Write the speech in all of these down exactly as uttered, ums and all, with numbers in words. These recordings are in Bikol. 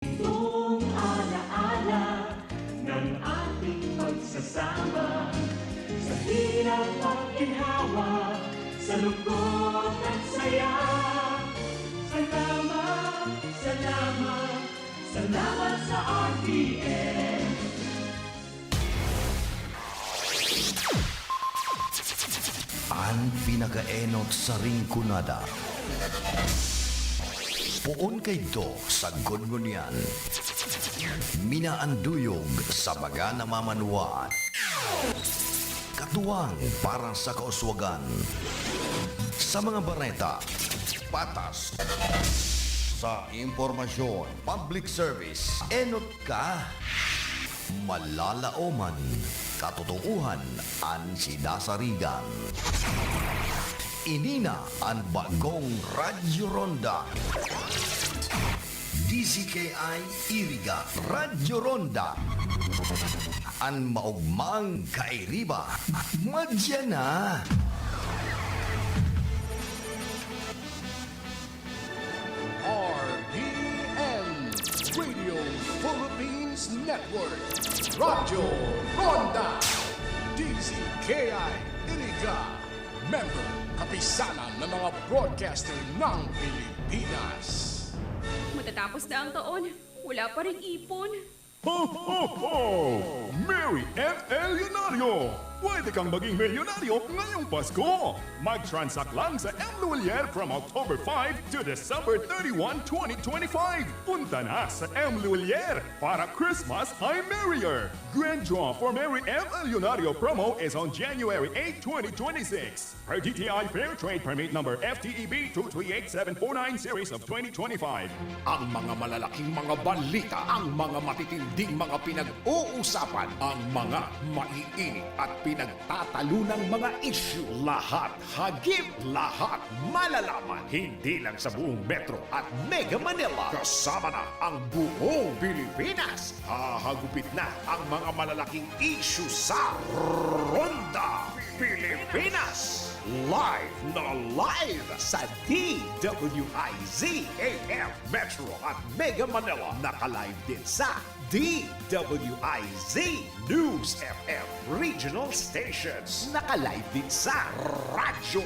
Itong alaala ng ating pagsasama, sa hirap at ginhawa, sa lungkot at saya. Salamat, salamat, salamat sa R T M. An pinakaenot sa Rinconada. Poon kaidto sa Gunggunian. Minaanduyog sa mga namamanwaan. Katuwang para sa kauswagan. Sa mga bareta, patas. Sa impormasyon, public service, enot ka. Malalaoman, katotohanan an sidasarigan. Ini na an bagong Radyo Ronda. D Z K I Iriga, Radyo Ronda. An maogmang kairiba, madya na. R D N, Radio Philippines Network, Radyo Ronda, D Z K I Iriga, member, Kapisanan ng mga Broadcaster ng Pilipinas. Matatapos na ang taon, wala pa ring ipon. Ho, ho, ho! Merry M L Leonario! Pwede kang maging milyonaryo ngayong Pasko! Mag-transact lang sa M Lulier from October five to December thirty-one, twenty twenty-five. Punta na sa M Lulier! Para Christmas ay merrier! Grand Draw for Merry M L Leonario promo is on January eight, twenty twenty-six. Per D T I Fair Trade Permit Number F T E B two three eight seven four nine series of twenty twenty-five. Ang mga malalaking mga balita, ang mga matitinding mga pinag-uusapan, ang mga maiinit at pinagtatalunang mga isyu, lahat hagip, lahat malalaman. Hindi lang sa buong Metro at Mega Manila, kasama na ang buong Pilipinas. Hahagupit na ang mga malalaking isyu sa Ronda Pilipinas. Live na live sa D W I Z A M Metro at Mega Manila. Naka-live din sa D W I Z News F M Regional Stations. Naka-live din sa Radyo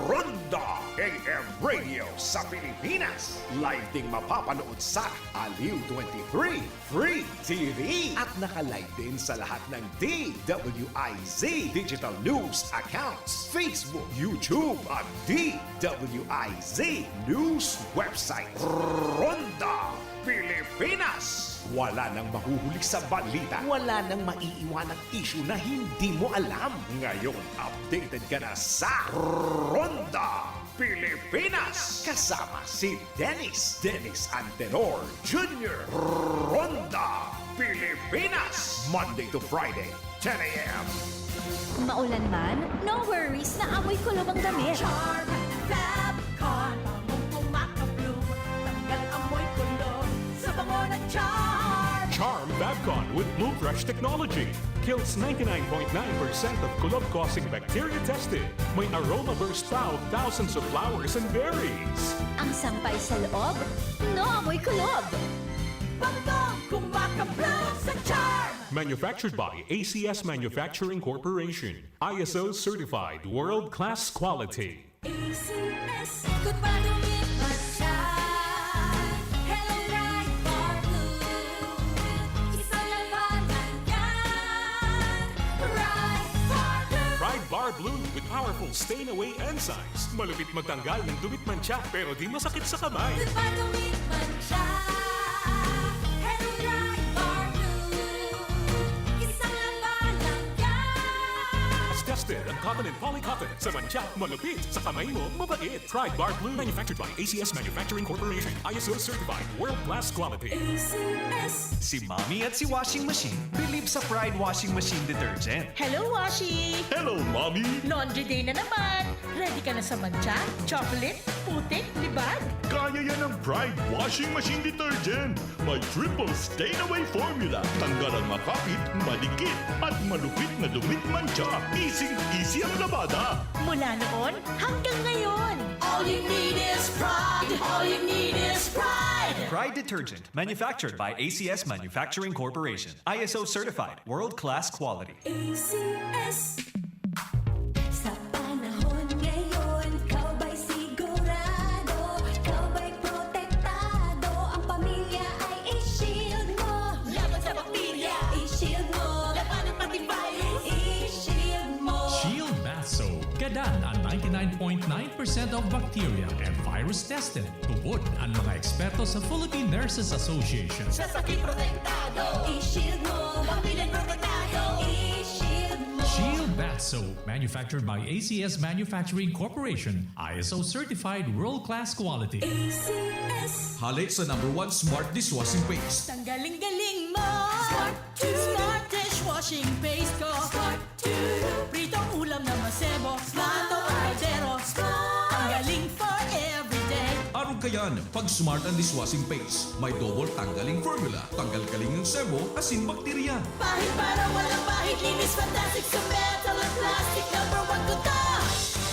Ronda A M Radio sa Pilipinas. Live ding mapapanood sa Aliw twenty-three Free T V. At naka-live din sa lahat ng D W I Z Digital News accounts, Facebook, YouTube, at D W I Z News website. Ronda Pilipinas. Wala nang mahuhuli sa balita. Wala nang maiiwanang isyu na hindi mo alam. Ngayon, updated ka na sa Ronda Pilipinas. Kasama si Dennis, Dennis Antenor Junior. Ronda Pilipinas. Monday to Friday, ten a.m. Maulan man, no worries na amoy kulob ang damit. Charm Fab Con, bangong kumakabloom, tanggal amoy kulob sa bango ng Charm. Charm Fab Con with Bloom Fresh technology kills ninety-nine point nine percent of kulob-causing bacteria tested. May aroma burst pa of thousands of flowers and berries. Ang sampay sa loob, no amoy kulob. Bangong kumakabloom sa Charm. Manufactured by A C S Manufacturing Corporation. I S O certified world-class quality. A C S. Goodbye to me, Macha. Hello, Pride Bar Blue. Isang labanan yan. Pride Bar Blue. Pride Bar Blue with powerful stain away enzymes. Malupit magtanggal ng dumi't mantsa, pero di masakit sa kamay. Goodbye to me, Macha. Hello, Pride Bar Blue. Isang labanan yan. Tested ang cotton and polycotton. Sa mantsa, malupit. Sa kamay mo, mabait. Pride Bar Blue. Manufactured by A C S Manufacturing Corporation. I S O certified. World class quality. A C S. Si Mommy at si Washing Machine believe sa Pride Washing Machine Detergent. Hello, Washi! Hello, Mommy! Laundry day na naman! Ready ka na sa mantsa, chocolate, Putik, libag? Kaya yan ng Pride Washing Machine Detergent. May triple stain away formula. Tanggal ang makapit, madikit, at malupit na dumi't mantsa. Easy-easy ang labada. Mula noon hanggang ngayon. All you need is pride. All you need is pride. Pride detergent, manufactured by A C S Manufacturing Corporation. I S O certified, world-class quality. A C S. Sa panahon ngayon, ikaw ba'y sigurado? Ikaw ba'y protektado? Ang pamilya ay i-shield mo. Laban sa bakterya, i-shield mo. Labanan pati virus, i-shield mo. Shield Bath Soap. Gadan an ninety-nine point nine percent of bacteria and virus tested. Tubod an mga eksperto sa Philippine Nurses Association. Sa sakit protektado, i-shield mo. Pamilya protektado, i-shield mo. Shield Bath Soap, manufactured by A C S Manufacturing Corporation, I S O certified world-class quality. A C S. Hale sa number one smart dishwashing paste. Tanggaling galing mo. Smart two. Smart dishwashing paste ko. Smart two. Pritong ulam na masebo. Plato o kaldero. Smart. Tanggaling for everyday. Arog kayan, pag smart ang dishwashing paste. May double tanggaling formula. Tanggal galing ng sebo, asin bakterya. Pahid para walang pahid. Linis fantastic sa metal at plastic. Number one ko to.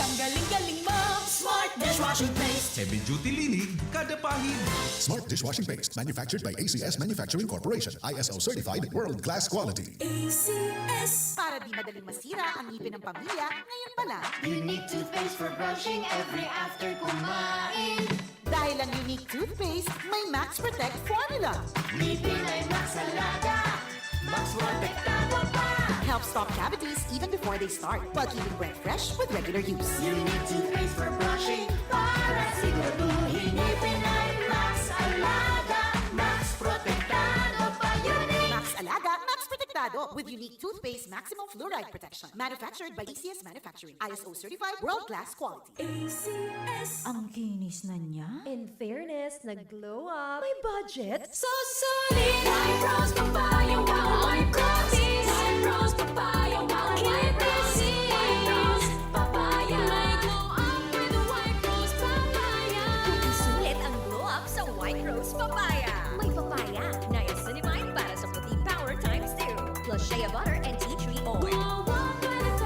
Tanggaling galing mo. Smart dishwashing paste. Heavy duty linig, kada pahid. Smart dishwashing paste, manufactured by A C S Manufacturing Corporation, I S O certified, world-class quality. A C S. Para di madaling masira ang ngipin ng pamilya, ngayon pa lang. Unique toothpaste for brushing every after kumain. Dahil ang Unique Toothpaste may Max Protect Formula. Ngipin ay Max Alaga. Max Protektado pa. Helps stop cavities even before they start, while keeping breath fresh with regular use. Unique toothpaste for brushing. Para siguraduhin ngipin ay Max Alaga. Max Protektado pa. Unique. Max Alaga, Max Protektado with Unique Toothpaste Maximum Fluoride Protection. Manufactured by A C S Manufacturing. I S O certified, world-class quality. A C S. Ang kinis na niya. In fairness, nag-glow up. May budget? Susulit! White Rose Papaya, wow, White Rose! White Rose Papaya, wow, White Rose! White Rose Papaya! May glow up with White Rose Papaya! Susulit ang glow up sa White Rose Papaya! May papaya, niacinamide para sa puting power times two, plus shea butter and tea tree oil. Glow up with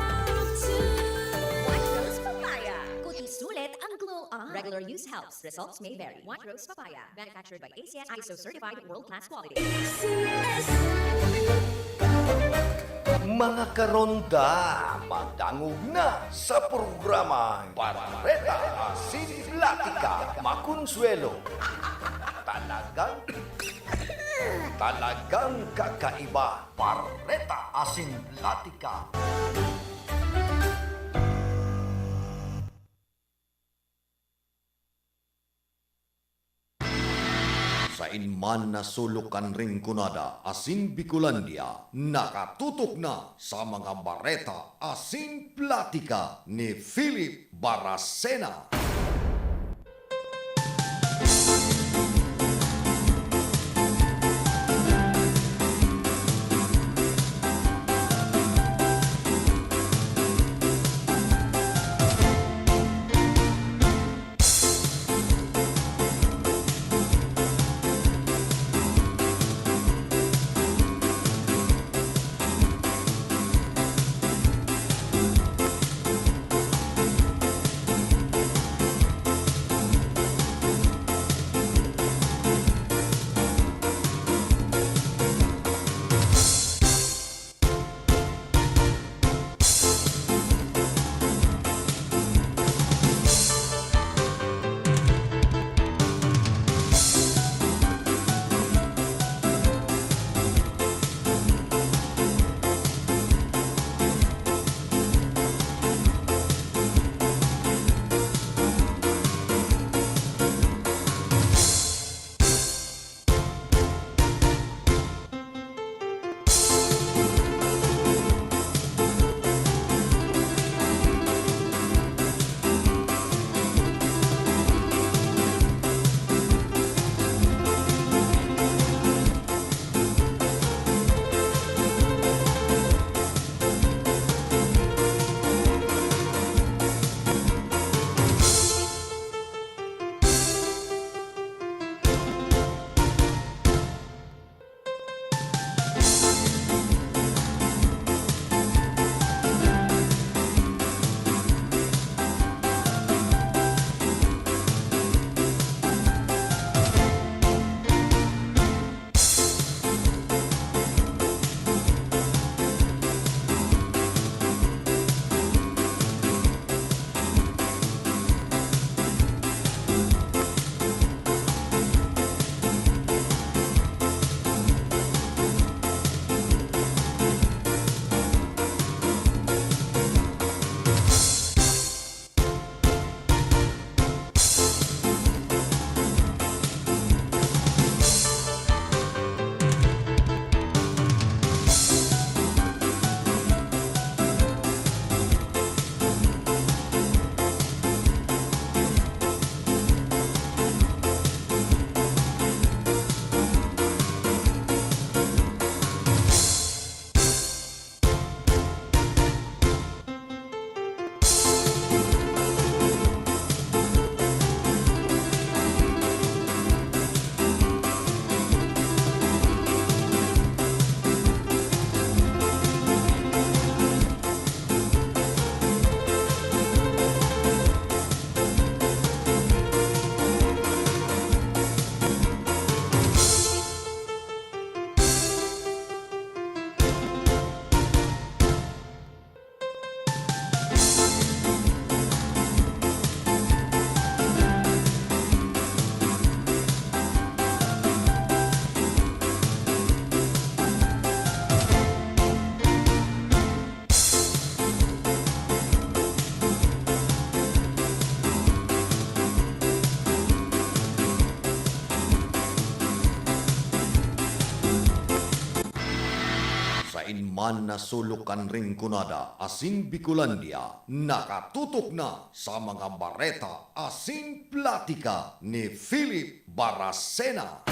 White Rose Papaya! Kuti sulit ang glow up! Regular use helps. Results may vary. White Rose Papaya. Manufactured by A C S, I S O certified, world-class quality. Mga karonda, madangog na sa programang Bareta asin Platika Makonsuelo. Talagang, talagang kakaiba, Bareta asin Platika. Sain man na sulok kan Rinconada asin Bicolandia, nakatutok na sa mga bareta asin platika ni Philip Baracena. Sain man na sulok kan Rinconada asin Bicolandia, nakatutok na sa mga bareta asin platika ni Philip Baracena.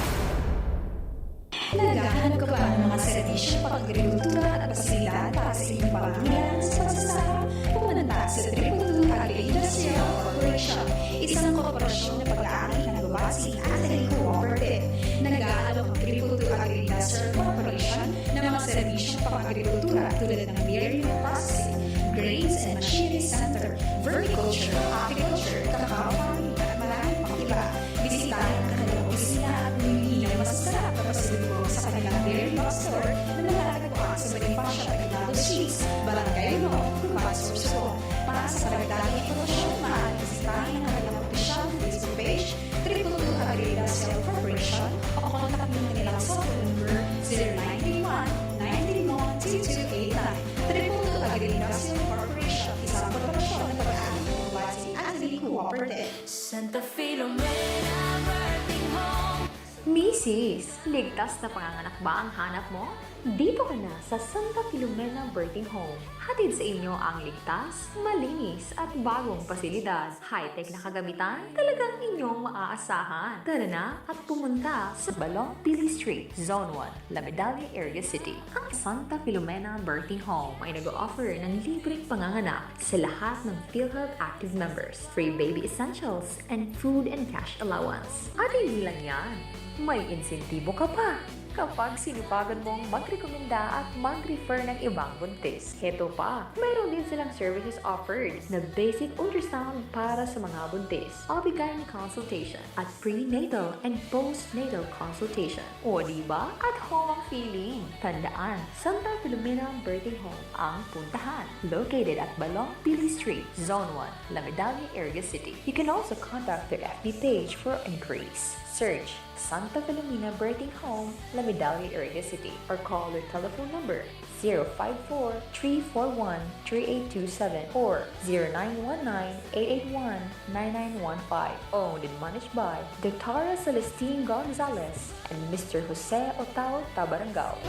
Naghahanap ka ba ng mga serbisyong pang-agrikultura at pasilidad para sa inyong pangangailangan sa pagsasaka? Pumunta sa Triple Two Agri-Industrial Corporation, isang korporasyon na pag-aari ng Luwasi Agri Cooperative. Nag-aalok ang Triple Two Agri-Industrial Corporation ng mga serbisyong pang-agrikultura tulad ng dairy processing, grains and machinery center, vermiculture, apiculture, cacao farming, at maraming pang iba. Bisitahin ang kanilang opisina at bumili ng masasarap na pasalubong sa kanilang dairy box store na matatagpuan sa Bonifacio Aguinaldo Streets, Barangay Uno, Lumban, Sorsogon. Para sa karagdagang impormasyon, maaaring bisitahin ang kanilang opisyal na Facebook page, Triple Two Agri-Industrial Corporation, o kontakin ang kanilang cellphone number, zero nine three one, nine three one, two two eight nine. Triple Two Agri-Industrial Corporation, isang korporasyon ng pag-aari ng Luwasi Agri Cooperative. Santa Filomena Birthing Home. Misis, ligtas na panganganak ba ang hanap mo? Dito ka na sa Santa Filomena Birthing Home. Hatid sa inyo ang ligtas, malinis, at bagong pasilidad. High-tech na kagamitan, talagang inyong maaasahan. Tara na at pumunta sa Balong Pili Street, Zone One, La Medalla, Iriga City. Ang Santa Filomena Birthing Home ay nag-o-offer ng libreng panganganak sa lahat ng PhilHealth active members, free baby essentials, and food and cash allowance. At hindi lang yan, may insentibo ka pa kapag sinupagan mong magrekomenda at mag-refer ng ibang buntis. Heto pa, mayroon din silang services offered na basic ultrasound para sa mga buntis, O B-gyne consultation, at prenatal and postnatal consultation. O, di ba? At home ang feeling. Tandaan, Santa Filomena Birthing Home ang puntahan. Located at Balong Pili Street, Zone One, La Medalla, Iriga City. You can also contact their F B page for inquiries. Search Santa Filomena Birthing Home, La Medalla, Iriga City, or call their telephone number, zero five four, three four one, three eight two seven or zero nine one nine, eight eight one, nine nine one five. Owned and managed by Doctora Celestine Gonzalez and Mister Jose Otao Tabarangao.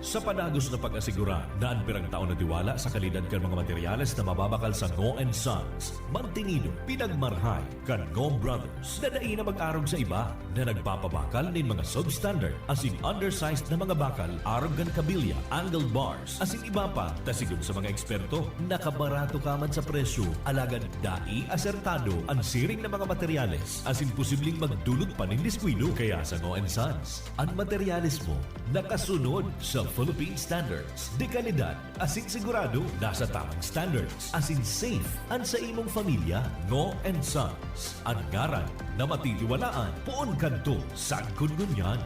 Sa padagos na pag-asigura na an pirang taon na tiwala sa kalidad kan mga materyales na mababakal sa Ngo and Sons, mantinido, pinagmarhay kan Ngo Brothers na dai na mag-arog sa iba na nagpapabakal nin mga substandard asin undersized na mga bakal arog kan kabilya, angled bars, asin iba pa, ta sigon sa mga eksperto, nakabarato ka man sa presyo, alagad dai asertado an siring na mga materyales asin posibleng magdulot pa nin diskuido. Kaya sa Ngo and Sons, an materyales mo nakasunod sa Philippine Standards de Calidad asin sigurado nasa tamang standards asin safe an sa imong pamilya. Ngo and Sons, an ngaran na matitiwalaan poon kadto sagkod ngunyan.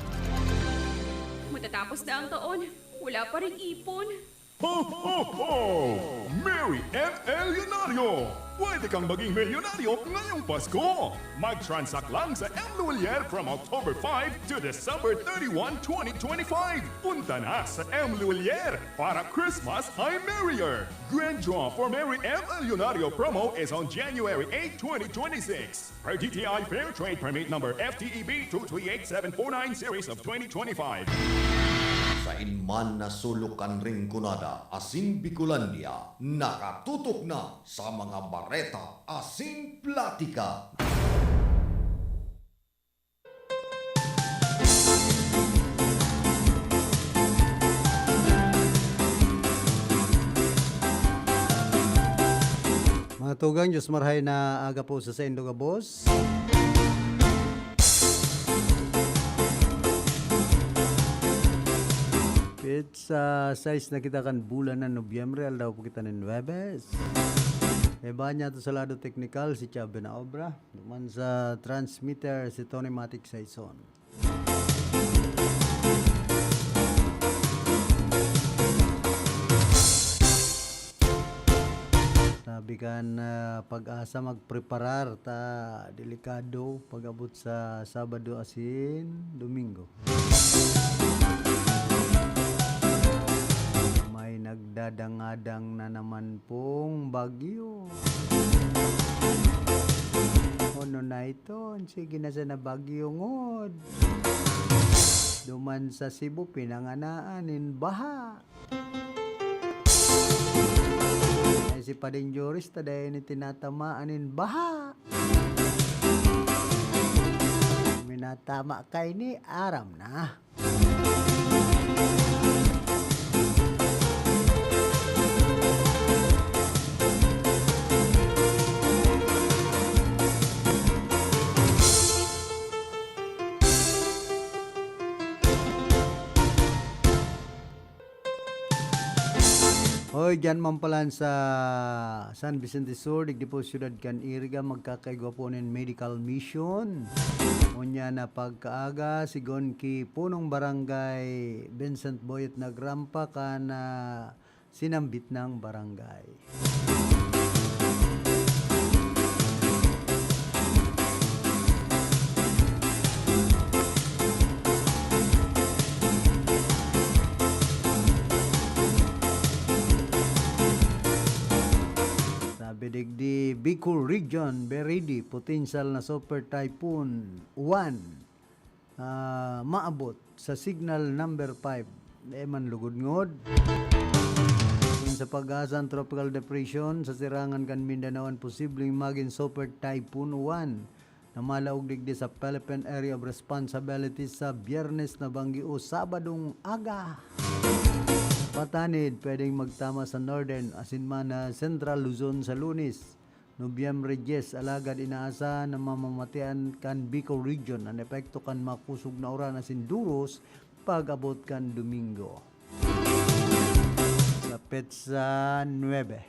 Matatapos na ang taon, wala pa ring ipon. Ho, ho, ho! Merry M L Leonario! Pwede kang maging milyonaryo ngayong Pasko! Mag-transact lang sa M Lulier from October five to December thirty-one, twenty twenty-five. Punta na sa M Lulier para Christmas ay merrier! Grand Draw for Merry M L Leonario promo is on January eight, twenty twenty-six. Per D T I Fair Trade Permit Number F T E B two three eight seven four nine series of twenty twenty-five. Sain man na sulok kan Rinconada asin Bicolandia, nakatutok na sa mga bareta asin platika. Mga tugang, Diyos marhay na aga po sa saindo gabos. Petsa sais na kita kan bulan na Nobyembre, aldaw po kita nin Huwebes. Iba niya to sa lado teknikal, si Chubby na obra. Duman sa transmitter, si Tony Matic Saison. Sabi kan, ah, PAGASA, magpreparar ta delikado pag-abot sa Sabado asin Domingo. May nagdadangadang na naman pong bagyo. Ono na iton. Sige na sana bagyo ngod. Duman sa Cebu, pinanganaan nin baha. Ay, si Pading Joris, ta dai ni tinatamaan nin baha. Minatama kay ni aram na. Hoy, diyan man palan sa San Vicente Sur, digdi po siyudad kan Iriga, magkakaigwa po nin medical mission. Unya na pagkaaga, sigon ki punong barangay Vincent Boyet nagrampa kan, ah, sinambit nang barangay. Sabi digdi, Bicol Region, be ready, potential na Super Typhoon Uwan, ah, maabot sa signal number five. Di man lugod ngod. Ayon sa PAGASA, an Tropical Depression sa sirangan kan Mindanao an posibleng magin Super Typhoon Uwan na malaog digdi sa Philippine Area of Responsibility sa Biyernes na banggi o Sabadong aga. Patanid, pwedeng magtama sa Northern asin man, ah, Central Luzon sa Lunes, Nobyembre dyes, alagad inaasahan na mamamatian kan Bicol Region an epekto kan makosog na uran asin duros pag-abot kan Domingo. Sa petsa nuebe.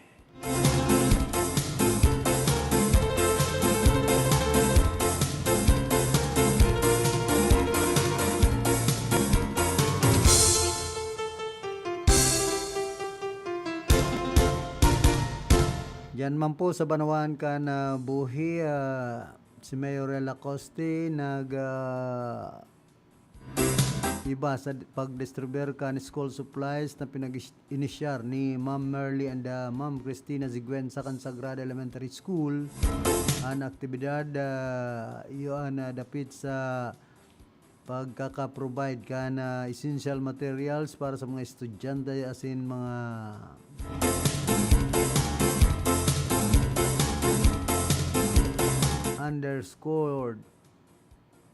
Diyan man po sa banwaan kan, ah, buhi, ah, si Mayor Lacoste nag, ah, iba sa d-, pagdistribuer kan school supplies na pinag-is-, inisyar ni Ma'am Merly and, ah, Ma'am Christina Ziguenza kan Sagrada Elementary School. An aktibidad, ah, iyo an, ah, dapit sa pagkaka-provide kan, ah, essential materials para sa mga estudyante asin mga underscored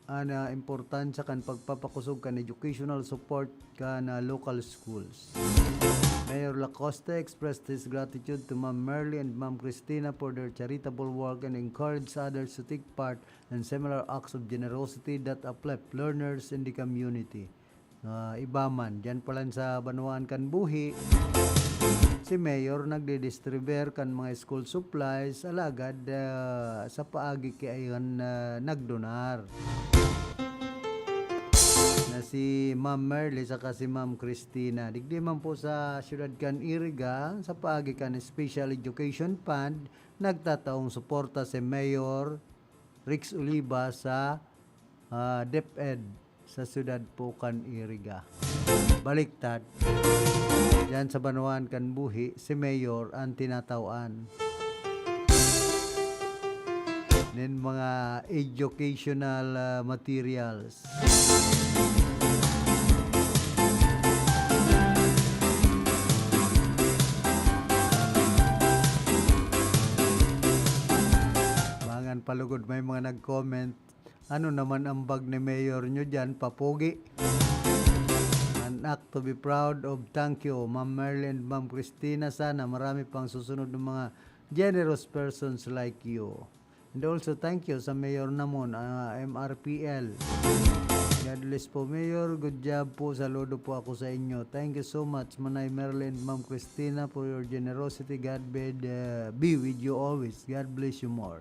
an, ah, importansya kan pagpapakosog kan educational support kan, ah, local schools. Mayor Lacoste expressed his gratitude to Ma'am Merly and Ma'am Christina for their charitable work and encouraged others to take part in similar acts of generosity that uplift learners in the community. Ah, iba man, diyan palan sa banwaan kan buhi, si Mayor nagdidistribuer kan mga school supplies, alagad, ah, sa paagi ki ayan, ah, nagdonar na si Ma'am Merly saka si Ma'am Christina. Digdi man po sa siyudad kan Iriga, sa paagi kan Special Education Fund, nagtataong suporta si Mayor Rex Oliva sa, ah, DepEd sa siyudad po kan Iriga. Baliktad, diyan sa banwaan kan buhi, si Mayor an tinataw-an nin mga educational, ah, materials. Mangan palugod, may mga nag-comment, "Ano naman ang bag ni Mayor nyo dyan, papogi?" An act to be proud of. Thank you, Ma'am Merly and Ma'am Christina. Sana marami pang susunod ng mga generous persons like you. And also, thank you sa Mayor namon, ah, M R P L. God bless po, Mayor. Good job po. Saludo po ako sa inyo. Thank you so much, Manay Merly and Ma'am Christina, for your generosity. God be, uh, be with you always. God bless you more.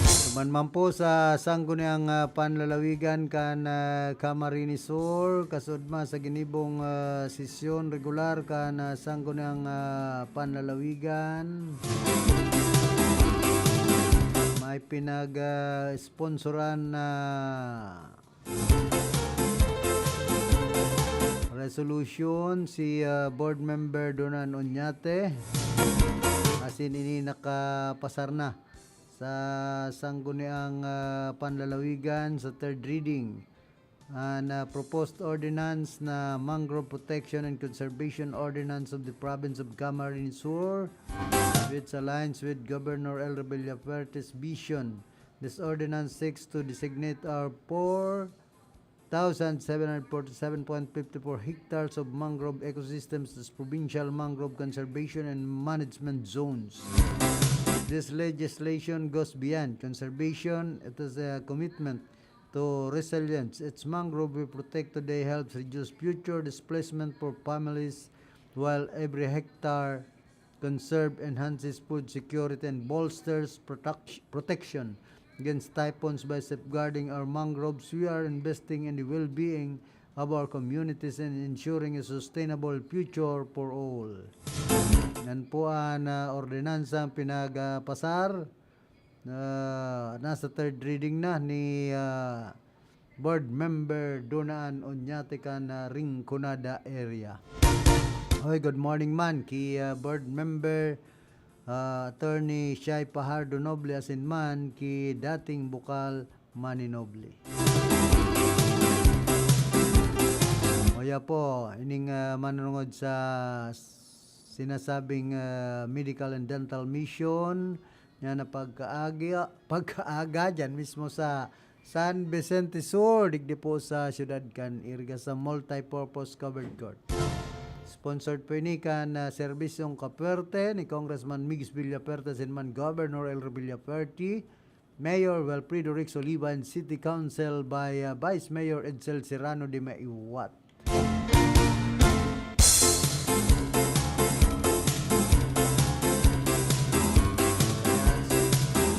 Sa Man man po sa sangguniang, ah, panlalawigan kan, ah, Camarines Sur, kasudma sa ginibong, ah, sesyon regular kan, ah, sangguniang, ah, panlalawigan. May pinag, ah, sponsoran na resolution si, ah, Board Member Donan Oñate. Asin ini nakapasar na sa sangguniang, ah, panlalawigan sa third reading. An, ah, proposed ordinance na Mangrove Protection and Conservation Ordinance of the Province of Camarines Sur, which aligns with Governor El Rebellafuerte's vision. This ordinance seeks to designate our four thousand seven hundred forty-seven point fifty-four hectares of mangrove ecosystems as provincial mangrove conservation and management zones. This legislation goes beyond conservation. It is a commitment to resilience. Its mangrove we protect today helps reduce future displacement for families, while every hectare conserved enhances food security and bolsters protect-, protection against typhoons. By safeguarding our mangroves, we are investing in the well-being of our communities and ensuring a sustainable future for all. Yan po an, ah, ordinansang pinagpasar. Ah, nasa third reading na ni, ah, Board Member Donaan Oñate kan, ah, Rinconada area. Hoy, good morning man ki, ah, Board Member, ah, Attorney Shai Pajardo Noble asin man ki dating Bukal Manny Noble. Oya po, ining, ah, manunungod sa sinasabing, ah, medical and dental mission, nga na pagkaaga, pagkaaga dyan mismo sa San Vicente Sur, digdi po sa siyudad kan Irga, sa multipurpose covered court. Sponsored po ini kan, ah, Serbisyong Kapuerte ni Congressman Migs Villafuerte asin man Governor Elry Villafuerte, Mayor Wilfredo Rex Oliva, and City Council by, ah, Vice Mayor Edsel Serrano de Maiwat.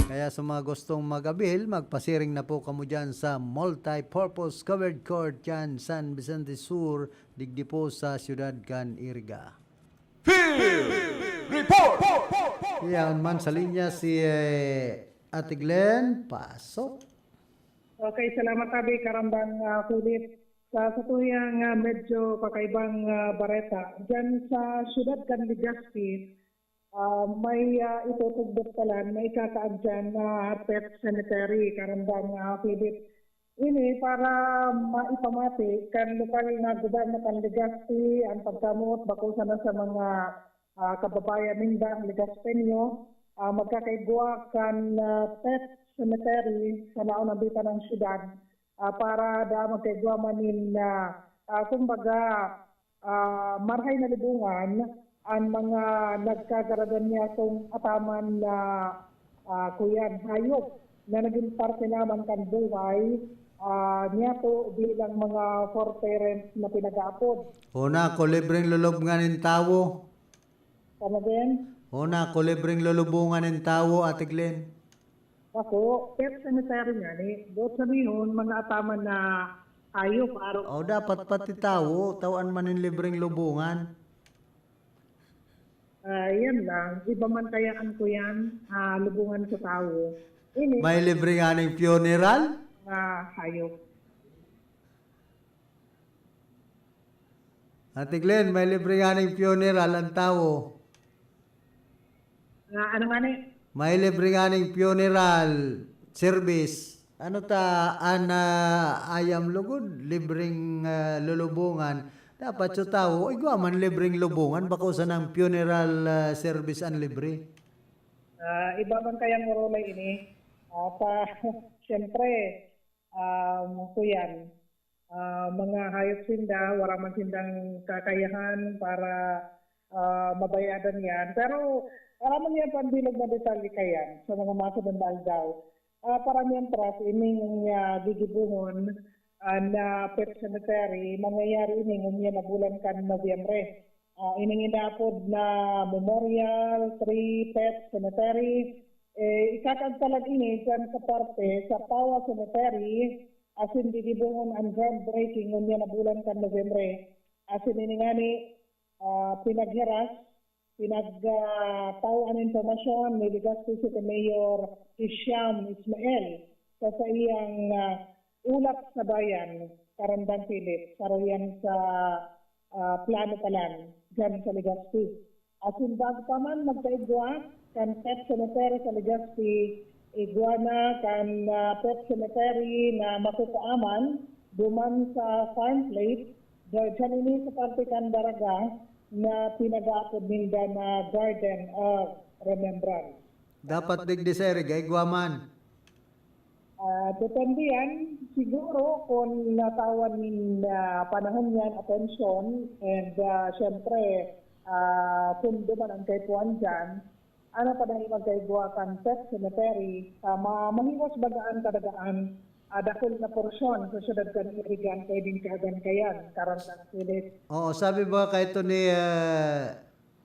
Kaya sa mga gustong mag-avail, magpasiring na po kamo dyan sa multi-purpose covered court dyan, San Vicente Sur, digdi po sa siyudad kan Irga. Field Report! Yan man sa linya si, eh, Ate Glenn. Pasok. Okay, salamat, Abi. Karambang, ah, Philip. Sa satuyang, ah, medyo kakaibang, ah, bareta, diyan sa siyudad kan Legazpi, ah, may, ah, itutugdok palan, may ikakaag diyan na pet cemetery, karambang, ah, Philip. Ini para maipamati kan lokal na gobyerno kan Legazpi, ang pagkamoot bako sana sa mga, ah, kababayan nindang Legazpeño, ah, magkakaigwa kan, ah, pet cemetery sa laon na bitan ng siyudad, ah, para da magkaigwa man nin, ah, ah, kumbaga, ah, marahay na libongan an mga nagkagaradan niya kung ataman na, ah, kuyan, hayop na naging parte naman kan buhay, ah, niya to bilang mga four parents na pinag-aapod. Una, kung libreng lulubngan nin tawo. Tama din? Una, kung libreng lulubongan nin tawo, Ate Glenn. Ako, pet cemetery nga ni. Buot sabihon, mga ataman na hayop, araw. O, dapat pati tawo, tawan man nin libreng lubongan. Ah, yan lang. Iba man kaya ang kuyan, ah, lubungan sa tawo. Ini, may libre nga ning funeral? Ah, hayop. Ate Glenn, may libre nga ning funeral ang tawo. Ah, ano nga ni? May libre nga ning funeral service. Ano ta, an, ah, ayam lugod, libreng, ah, lulubongan. Dapat sa tawo, igwa man libreng lubongan, bako sanang funeral, ah, service an libre. Ah, iba man kayang urulay ini. Ah, pa, siyempre, um, kuyan, ah, mga hayop sinda, wala man sindang kakayahan para, ah, mabayadan yan. Pero, aram mo yan, pandilog na detalye kayan sa mga masunod na aldaw. Ah, para mientras, ining, ah, gigibohon, ah, na pet cemetery, mangyayari ini ngunyan na bulan kan Nobyembre. Ah, ining inaapod na Memorial Tree Pet Cemetery, Eh, ikakagtalag ini dyan sa parte sa Pawa Cemetery, asin didibuhon ang groundbreaking ngunyan na bulan kan Nobyembre. Asin ini ngani, ah, pinaghiras, pinag, ah, taw an impormasyon ni Legazpi City Mayor Hisham Ismail sa saiyang, ah, ulat sa bayan, Karandang Philip, saro yan sa, ah, plano pa lang, dyan sa Legazpi. Asin bago pa man magkaigwa kan Pet Cemetery sa Legazpi, igwa na kan, ah, Pet Cemetery na makukuaman duman sa farm plate, dahil dyan ini sa parte kan Daraga na pinag-aapod ninda na Garden of Remembrance. Dapat digdi sa iri, gaigwa man. Ah, depende yan. Siguro kung natawan nin, ah, panahon yan, atensyon, and, ah, syempre, ah, sundo man ang kaipuhan dyan, ano pa dahil magkaigwa kan Pet Cemetery, ah, ma-, mahiwas baga an kadagaan, ah, dakul na porsyon sa syudad kan Irigan, pwedeng kaagad kayan, Karandang Philip. Oo, sabi ba kay ito ni, ah,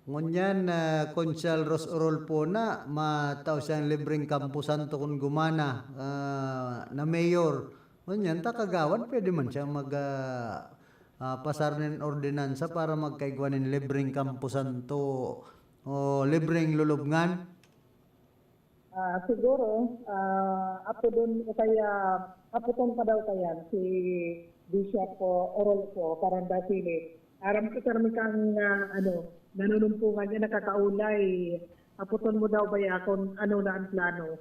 ngunyan, ah, Konsehal Ros Orolfo na matao siyang libreng kamposanto kun gumana, ah, na mayor. Ngunyan, ta kagawad, pwede man siya mag, ah, ah, pasar nin ordinansa para magkaigwa nin libreng kamposanto o libreng lulubngan. Ah, siguro, ah, apodon o kaya, apoton pa daw kayan si Bishop, o, Orolfo Caranda Philip. Aram ko, sir, may kang, ah, ano, nanunumpungan niya, nakakaulay. Apoton mo daw ba ya kung ano na ang plano?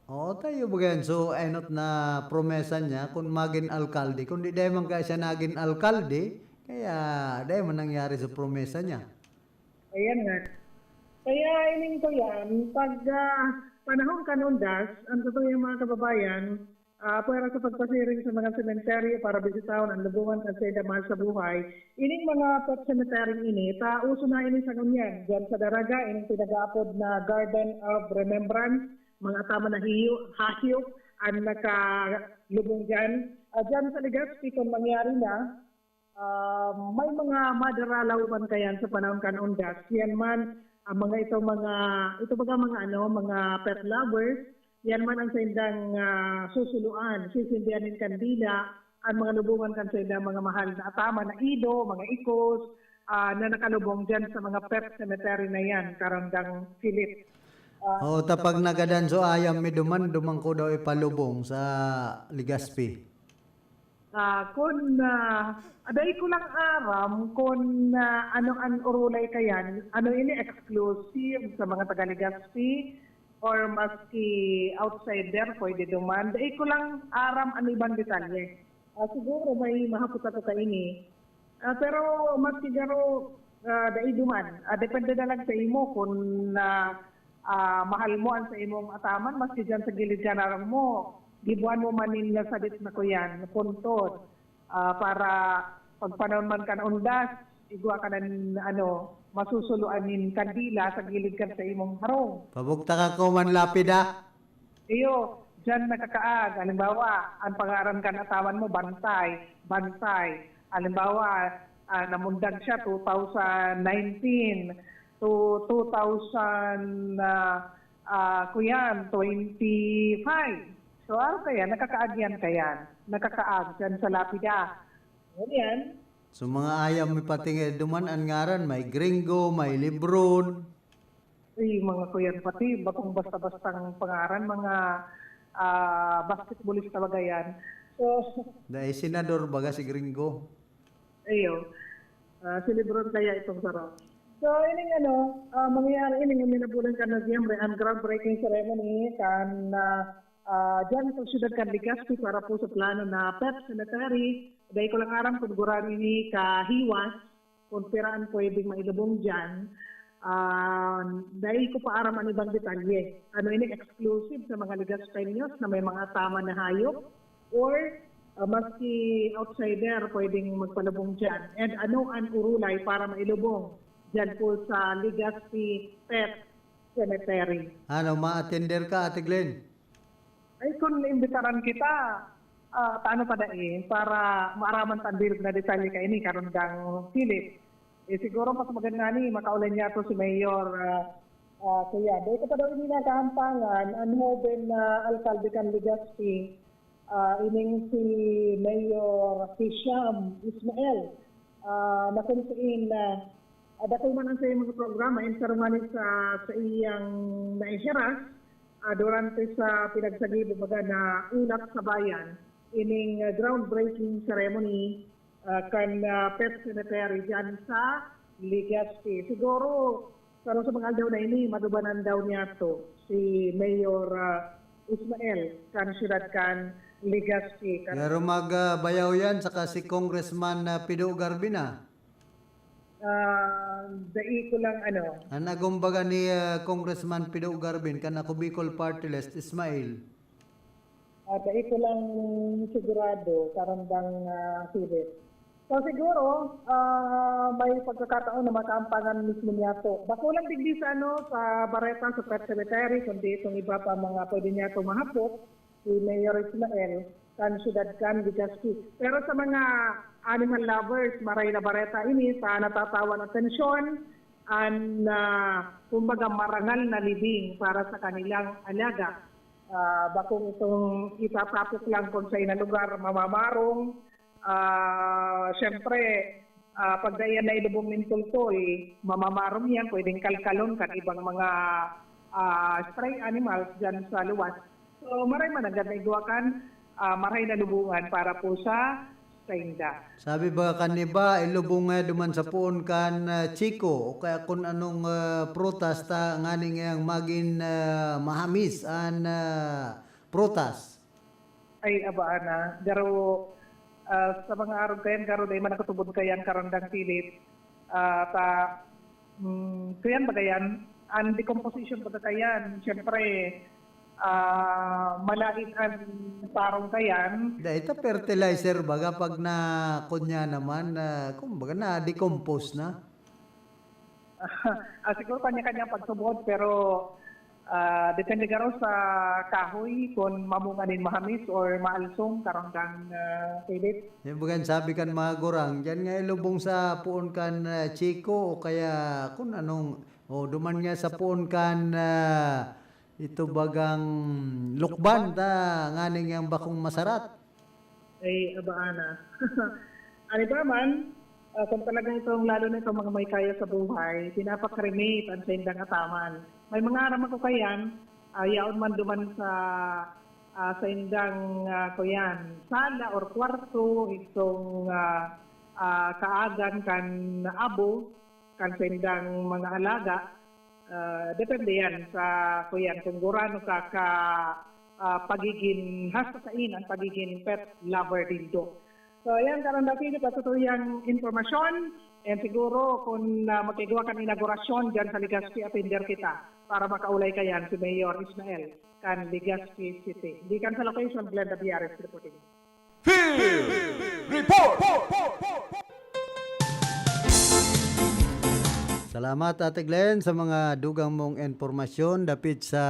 Oo, tayo ba yan? So, enot na promesa niya, kung magin alkalde, kung di dahil man kaya siya nagin alkalde, kaya dahil man nangyari sa promesa niya. Ayan nga. Kaya ining ko yan, pag, ah, panahon kan undas, ang totoo yung mga kababayan, ah, pwera sa pagpasiring sa mga sementeryo para bisitahon ang lubungan kan sainda mahal sa buhay, ining mga pet cemetery ini, ta uso na ini sa ngunyan. Diyan sa Daraga, ining pinag-aapod na Garden of Remembrance, mga tama na hiyo, hayop, ang nakalubong dyan. Ah, dyan sa Legazpi, kung mangyari na, Ah, may mga madaralaw man kayan sa panahon kan undas. Yan man, ang mga ito, mga, ito baga mga ano, mga pet lovers, yan man ang saindang, ah, susuluan, sisindihan nin kandila, ang mga lubungan kan saindang mga mahal na ataman na ido, mga ikos, ah, na nakalubong dyan sa mga pet cemetery na yan, Karandang Philip. Ah, Oo, tapag nagadan so ayam mi duman, duman ko daw ipalubong sa Legazpi. Ah, kun, ah, dai ko lang aram kun, ah, ano an orolay kayan, ano ini, exclusive sa mga taga Legazpi or maski outsider pwede duman. Dai ko lang aram an ibang detalye. Ah, siguro may mahapot ako kaini. Ah, pero maski garo, ah, dai duman. Ah, depende na lang sa imo kun, ah, ah, mahal mo an sa imong ataman, maski diyan sa gilid kan harong mo, gibohan mo man nin nasadit na kuyan, puntod, ah, para pagpanahon man kan undas, igwa ka na nin, ano, masusuluan nin kandila sa gilid kan sa imong harong. Pabugtak ako man lapid, ah. Iyo, diyan nakakaag. Halimbawa, ang pangaran kan asawa mo, Bantay, Bantay. Halimbawa, ah, namundag siya two thousand nineteen to two thousand, ah, ah, kuyan, twenty-five. So, araw kaya, nakakaagyan kayan. Nakakaag diyan sa lapida. Ganyan. So, mga ayam mi pati nga duman, an ngaran, may Gringo, may Lebron. Uy, mga kuyan, pati bakong basta-bastang pangaran, mga, ah, basketballista baga yan. So, Dai senador baga si Gringo. Iyo. Ah, si Lebron kaya itong sarap. So, ining ano, ah, mangyayari ining minabulan kan Nobyembre, ang groundbreaking ceremony kan, ah, ah, dyan sa siyudad kan Legazpi para po sa plano na pet cemetery. Dai ko lang aram kung gurani ni kahiwas, kung pira an pwedeng mailubong diyan. Ah, dai ko pa aram an ibang detalye. Ano ini, exclusive sa mga Legazpeños na may mga taman na hayop? Or, ah, maski outsider pwedeng magpalubong diyan? And ano an urulay para mailubong diyan po sa Legazpi Pet Cemetery? Ano, ma-attender ka, Ate Glenn? Ay, kung imbitaran kita, ah, paano pa dai, para maaraman ta an bilog na detalye kaini, Karandang Philip. Eh, siguro mas maganda ni, makaulay niya to si Mayor, ah, Ah, kuya, dito pa daw ini nakahampangan, ang hoben na alkalde kan Legazpi, ah, ining si Mayor Hisham Ismail, ah, na kung sain na, ah, dakul man ang sa iyang mga programa, in sarungan sa, sa iyang naihiras, ah, durante sa pinagsagibo baga na Ulap sa Bayan, ining, ah, groundbreaking ceremony, ah, kan, ah, Pet Cemetery diyan sa Legazpi. Siguro, pero sa mga aldaw na ini, madubanan daw niya to si Mayor, ah, Ismael kan siyudad kan Legazpi. Kan Pero mag, ah, bayaw yan, saka si Congressman, ah, Pido Garbin, ah. Ah, dai ko lang ano. Ang nagumbaga ni, ah, Congressman Pido Garbin, kan Ako Bicol Party List, Ismail. Ah, dai ko lang sigurado, karandang, ah, Philip. So, siguro, ah, may pagkakataon na makaampangan mismo niya to. Bako lang digdi sa, ano, sa Bareta, sa Pet Cemetery, kundi itong iba pa mga pwede niya to mahapot, si Mayor Ismael, kan siyudad kan Legazpi. Pero sa mga animal lovers, maray na bareta ini sa natatawan atensyon, an, ah, kumbaga, marangal na libing para sa kanilang alaga. Ah, bakong itong itatapok lang kung sa ina lugar, mamamarong. Ah, siyempre, ah, pag daiyan na ilubong nin tultol, mamamarong yan, pwedeng kalkalon kan ibang mga, ah, stray animals dyan sa luwas. So, maray man nanggad na igwa kan, ah, maray na lubungan para po sa sainda. Sabi ba kan iba, ilubong nga duman sa poon kan, ah, chiko o kaya kun anong, ah, prutas ta nganing iyang magin, ah, mahamis an, ah, prutas. Ay, aba, ana. Garo, ah, sa mga arog kayan, garo dai man nakatubod kayan, karandang Philip. Ah, ta, mm, kuyan ba kayan? Ang decomposition ba kayan? Siyempre, ah, malain ang tarong kayan. Dai ta fertilizer baga pag na, kunya naman, ah, kumbaga na-decompose na. Ah, siguro kanya-kanyang pagsubod, pero, ah, depende garo sa kahoy kung mamunga nin mahamis or maalsong, karanggang, ah, Philip. Yan baga an sabi kan mga gurang, diyan nga ilubong sa poon kan, ah, chiko o kaya kun anong, o duman nga sa poon kan, ah, ito bagang lukban ta, nganing yang bakong masarat. Ay, aba, ana. Ano pa man, ah, kung talagang itong, lalo na itong mga may kaya sa buhay, pinapa-cremate ang saindang ataman. May mga aram ako kayan, ah, yaon man duman sa, ah, saindang, ah, kuyan, sala or kwarto, itong, ah, ah, kaagan kan abo, kan saindang mga alaga, ah, depende yan sa, kuyan, kung gurano ka, ka, ah, pagiging, hasta sain ang pagiging pet lover nindo. So, ayan, Karang David, ito po yung impormasyon. And siguro, kung, ah, magkaigwa kan inaugurasyon dyan sa Legazpi, atender kita para makaulay kayan si Mayor Ismael kan Legazpi City. Di kan sa location, Glenda Biares reporting. Field Report! Salamat, Ate Glenn, sa mga dugang mong impormasyon dapit sa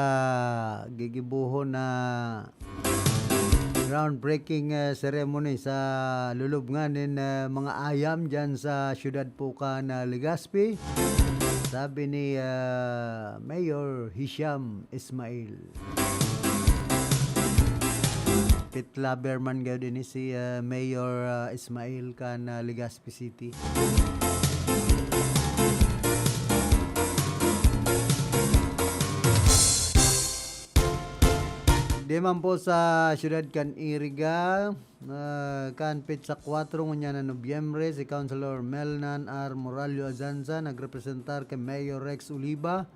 gigibohon na groundbreaking, eh, ceremony sa lulubngan nin, eh, mga ayam dyan sa siyudad po kan, ah, Legazpi. Sabi ni, ah, Mayor Hisham Ismail. Pet lover man gayod ini si, ah, Mayor, ah, Ismail kan, ah, Legazpi City. Di man po sa siyudad kan Iriga, ah, kan petsa kwatro ngunyan na Nobyembre, si Councilor Melnan R. Morallo Azanza nagrepresentar kay Mayor Rex Oliva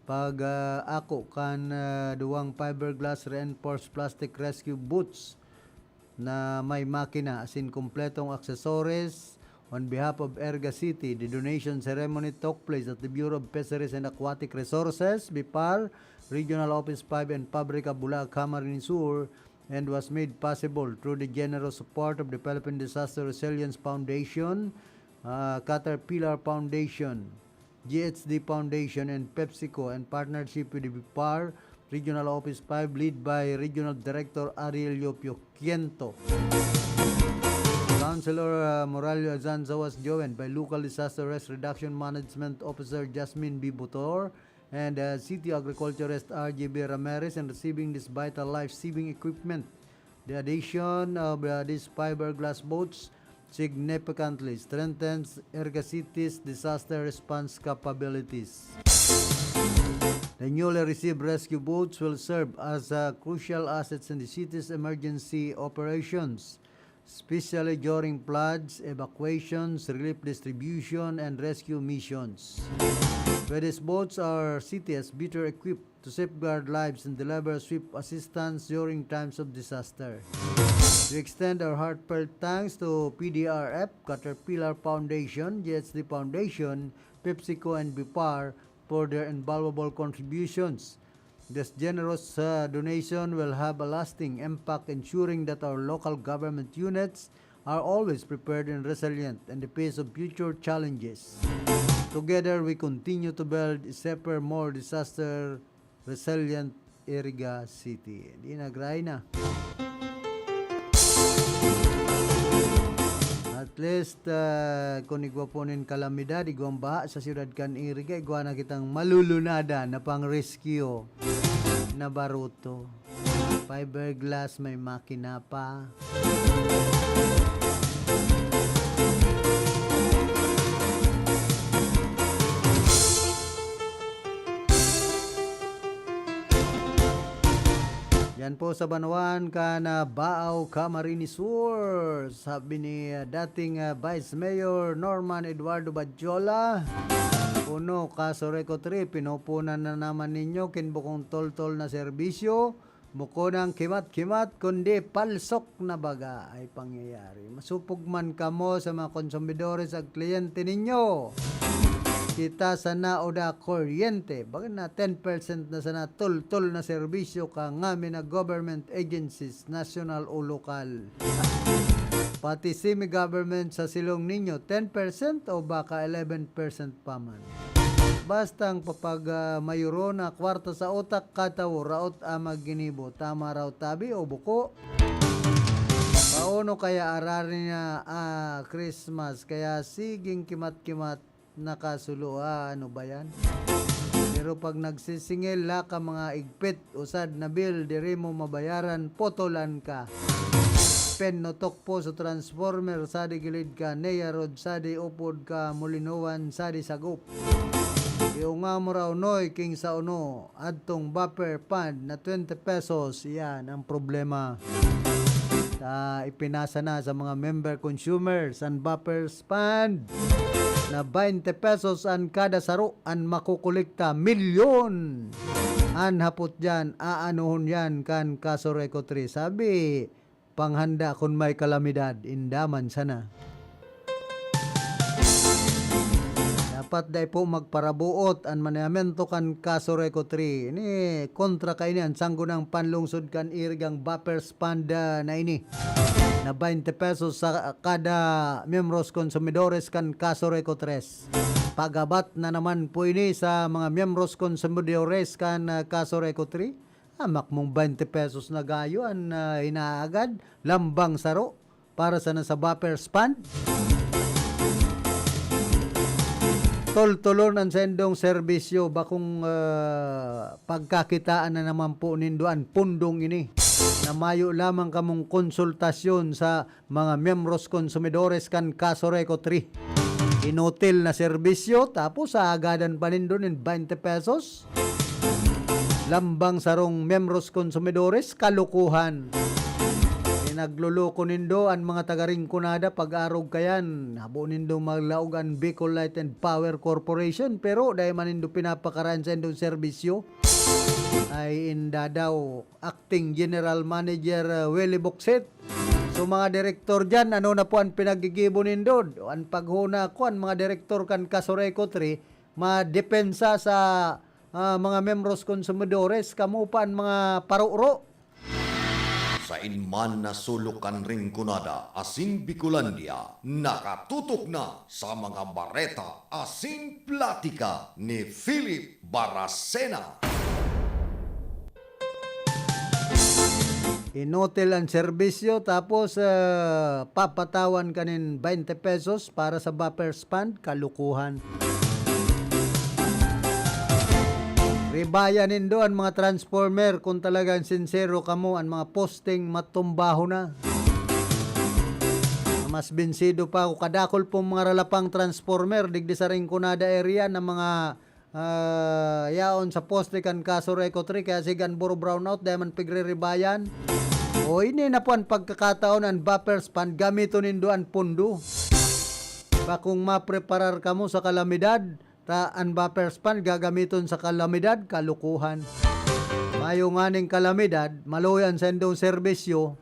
pag, ah, ako kan, ah, duwang fiberglass reinforced plastic rescue boots na may makina asin kompletong accessories on behalf of Erga City. The donation ceremony took place at the Bureau of Fisheries and Aquatic Resources, BFAR, Regional Office five and Pabrika Bulacan Camarines Sur, and was made possible through the generous support of the Philippine Disaster Resilience Foundation, ah, Caterpillar Foundation, G H D Foundation, and PepsiCo, in partnership with the BFAR Regional Office five, led by Regional Director Arielio Pioquiento. Councilor, uh, Morallo Azanza was joined by Local Disaster Risk Reduction Management Officer Jasmine B. Butor, and, uh, City Agriculturist R G B Ramirez in receiving this vital life-saving equipment. The addition of, uh, these fiberglass boats significantly strengthens Iriga City's disaster response capabilities. The newly received rescue boats will serve as, uh, crucial assets in the city's emergency operations, especially during floods, evacuations, relief distribution, and rescue missions. With these boats, our city is better equipped to safeguard lives and deliver swift assistance during times of disaster. We extend our heartfelt thanks to P D R F, Caterpillar Foundation, G H D Foundation, PepsiCo, and BIPAR for their invaluable contributions. This generous, uh, donation will have a lasting impact, ensuring that our local government units are always prepared and resilient in the face of future challenges. Together, we continue to build a safer, more disaster resilient Iriga City. Di na, gray na. At least, ah, kun igwa po nin kalamidad, igwang baha sa siyudad kan Iriga, igwa na kitang malulunada na pang-rescue na baruto. Fiberglass, may makina pa. Yan po sa banwaan kan, ah, Baao, Camarines Sur. Sabi ni, ah, dating, ah, Vice Mayor Norman Eduardo Badjola, "Uno, Caso Recotre, pinupunan na naman ninyo kin bukong toltol na serbisyo. Bako nang kimat-kimat, kundi palsok na baga ay pangyayari. Masupog man kamo sa mga konsumidores at kliyente ninyo. Kita sana o da kuryente, baga na ten percent na sana toltol na serbisyo ka ngamin na government agencies, national o lokal. Pati semi-government sa silong ninyo, ten percent o baka eleven percent pa man. Basta ang papag, ah, mayoro na kwarta sa utak, katawo, raot ama ginibo. Tama raw tabi o buko? Paano kaya arari na, ah, Christmas? Kaya siging kimat-kimat nakasulo, ah, ano ba yan? Pero pag nagsisingil, laka mga igpit, usad na bill, diri mo mabayaran, putolan ka. Pen notok po sa transformer, sadi gilid ka, Nea Road, sadi upod ka, Molinowan, sadi sagop. Iunga mo raw, Noy, king sa uno, adtong buffer fund na twenty pesos, yan ang problema. Ta, ipinasa na sa mga member consumers an buffer fund na twenty pesos an kada saro an makokolekta, milyon. An hapot diyan, aanuhon yan kan Caso Recotre. Sabi, panghanda kun may kalamidad, inda man sana. Dapat dai po magparabuot an manehamento kan Caso Recotre. Ini kontra kaini an sanggunang panlungsod kan Irigang Buffers Fund, ah, na ini na twenty pesos sa kada miyembros konsumidores kan Caso Recotre. Pagabat na naman po ini sa mga miyembros konsumidores kan, ah, Caso Recotre. Hamak mong twenty pesos na gayo an, ah, inaagad, lambang saro para sana sa Buffers Fund. Toltolon an saindong serbisyo, bakong, ah, pagkakitaan na naman po nindo an pundong ini na mayo lamang kamong konsultasyon sa mga miyembros konsumidores kan Caso Recotre. Inutil na serbisyo, tapos aagadan pa nindo nin twenty pesos? Lambang sarong miyembros konsumidores, kalukuhan. Pinagloloko nindo an mga taga Rinconada, pag-arog kayan. Habo nindo maglaog an Bicol Light and Power Corporation, pero dai man nindo pinapakarayan sa indong serbisyo. Ay inda daw, Acting General Manager, uh, Willie Boksit. So, mga direktor dyan, ano na po ang pinagigibo nindo? An paghona ko, an mga direktor kan Caso Recotre, madepensa sa, ah, mga miyembros konsumidores, kamo pa an mga paruro. Sain man na sulok kan Rinconada asin Bicolandia, nakatutok na sa mga bareta asin platika ni Philip Baracena. Inutil ang serbisyo, tapos, ah, papatawan ka nin twenty pesos para sa Buffers Fund, kalukuhan. Ribaya nindo an mga transformer kun talagang sinsero kamo, an mga posting matumbaho na. Mas binsido pa ako, kadakol pong mga ralapang transformer digdi sa Rinconada area na mga, ah, yaon sa poste kan Casureco Three, kaya sigan buro brownout, dai man pigre-ribayan. O, ini na po an pagkakataon, an buffer span, gamiton nindo an pondo. Bakong mapreparar kamo sa kalamidad, ta an buffer span gagamiton sa kalamidad, kalukuhan. Mayo nganing kalamidad, maluya an saindong serbisyo.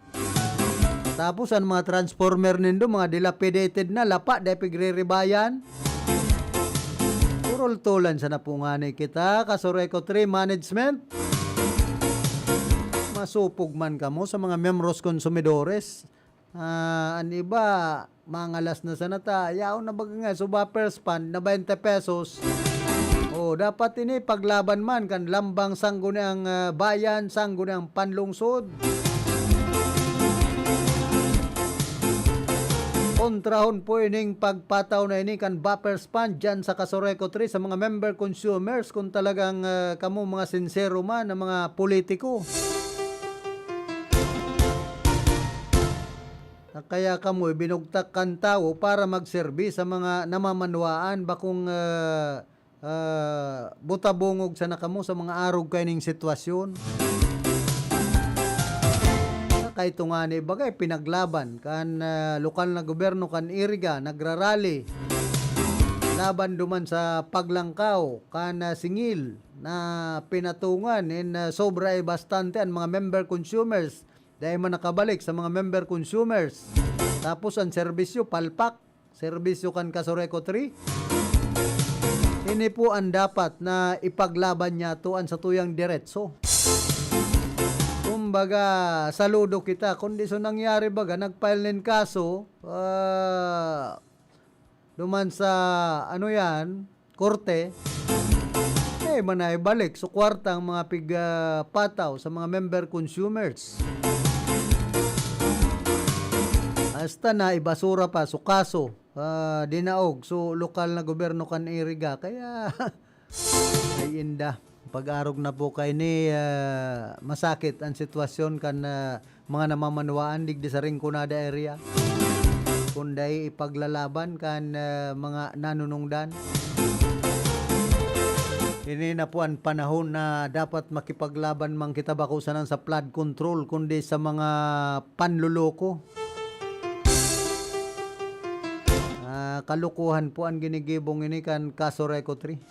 Tapos an mga transformer nindo, mga dilapidated na, lapa, dai pigre-ribayan. Turultulan sana po ngani kita, Casureco Three Management. Masupog man kamo sa mga miyembros konsumidores. Ah, an iba, mangalas na sana ta. Yaon na baga nga, so buffer span na twenty pesos. Oh, dapat ini paglaban man kan lambang sangguniang, ah, bayan, sangguniang panlungsod. Kontrahon po ining pagpataw na ini kan buffer span dyan sa Casureco Three sa mga member consumers, kung talagang, ah, kamo mga sinsero man na mga politiko. Na kaya kamo ibinugtak kan tawo para magserbi sa mga namamanwaan, bakong, ah, ah, buta-bungog sana kamo sa mga arog kaining sitwasyon. Sa kaitungan ni bagay, pinaglaban kan, ah, lokal na gobyerno kan Iriga, nagrarally laban duman sa paglangkaw kan, ah, singil na pinatungan nin, ah, sobra ay bastante an mga member consumers. Dai man nakabalik sa mga member consumers. Tapos an serbisyo, palpak. Serbisyo kan Casureco Three. Ini po an dapat na ipaglaban niyato an satuyang diretso. Kumbaga, saludo kita. Kundi so nangyari baga, nag-file nin kaso, ah, duman sa, ano yan, korte, eh, manay balik sa kwarta ang mga pig, ah, pataw sa mga member consumers. Hasta na ibasura pa so kaso, ah, dinaog so lokal na gobyerno kan Iriga. Kaya, ay inda. Pag-arog na po kaini, ah, masakit ang sitwasyon kan, ah, mga namamanwaan digdi sa Rinconada area. Kun dai ipaglalaban kan, ah, mga nanunungdan. Ini na po an panahon na dapat makipaglaban man kita bako sana sa flood control, kundi sa mga panloloko. Ah, kalukuhan po an ginigibong ini kan Casureco Three.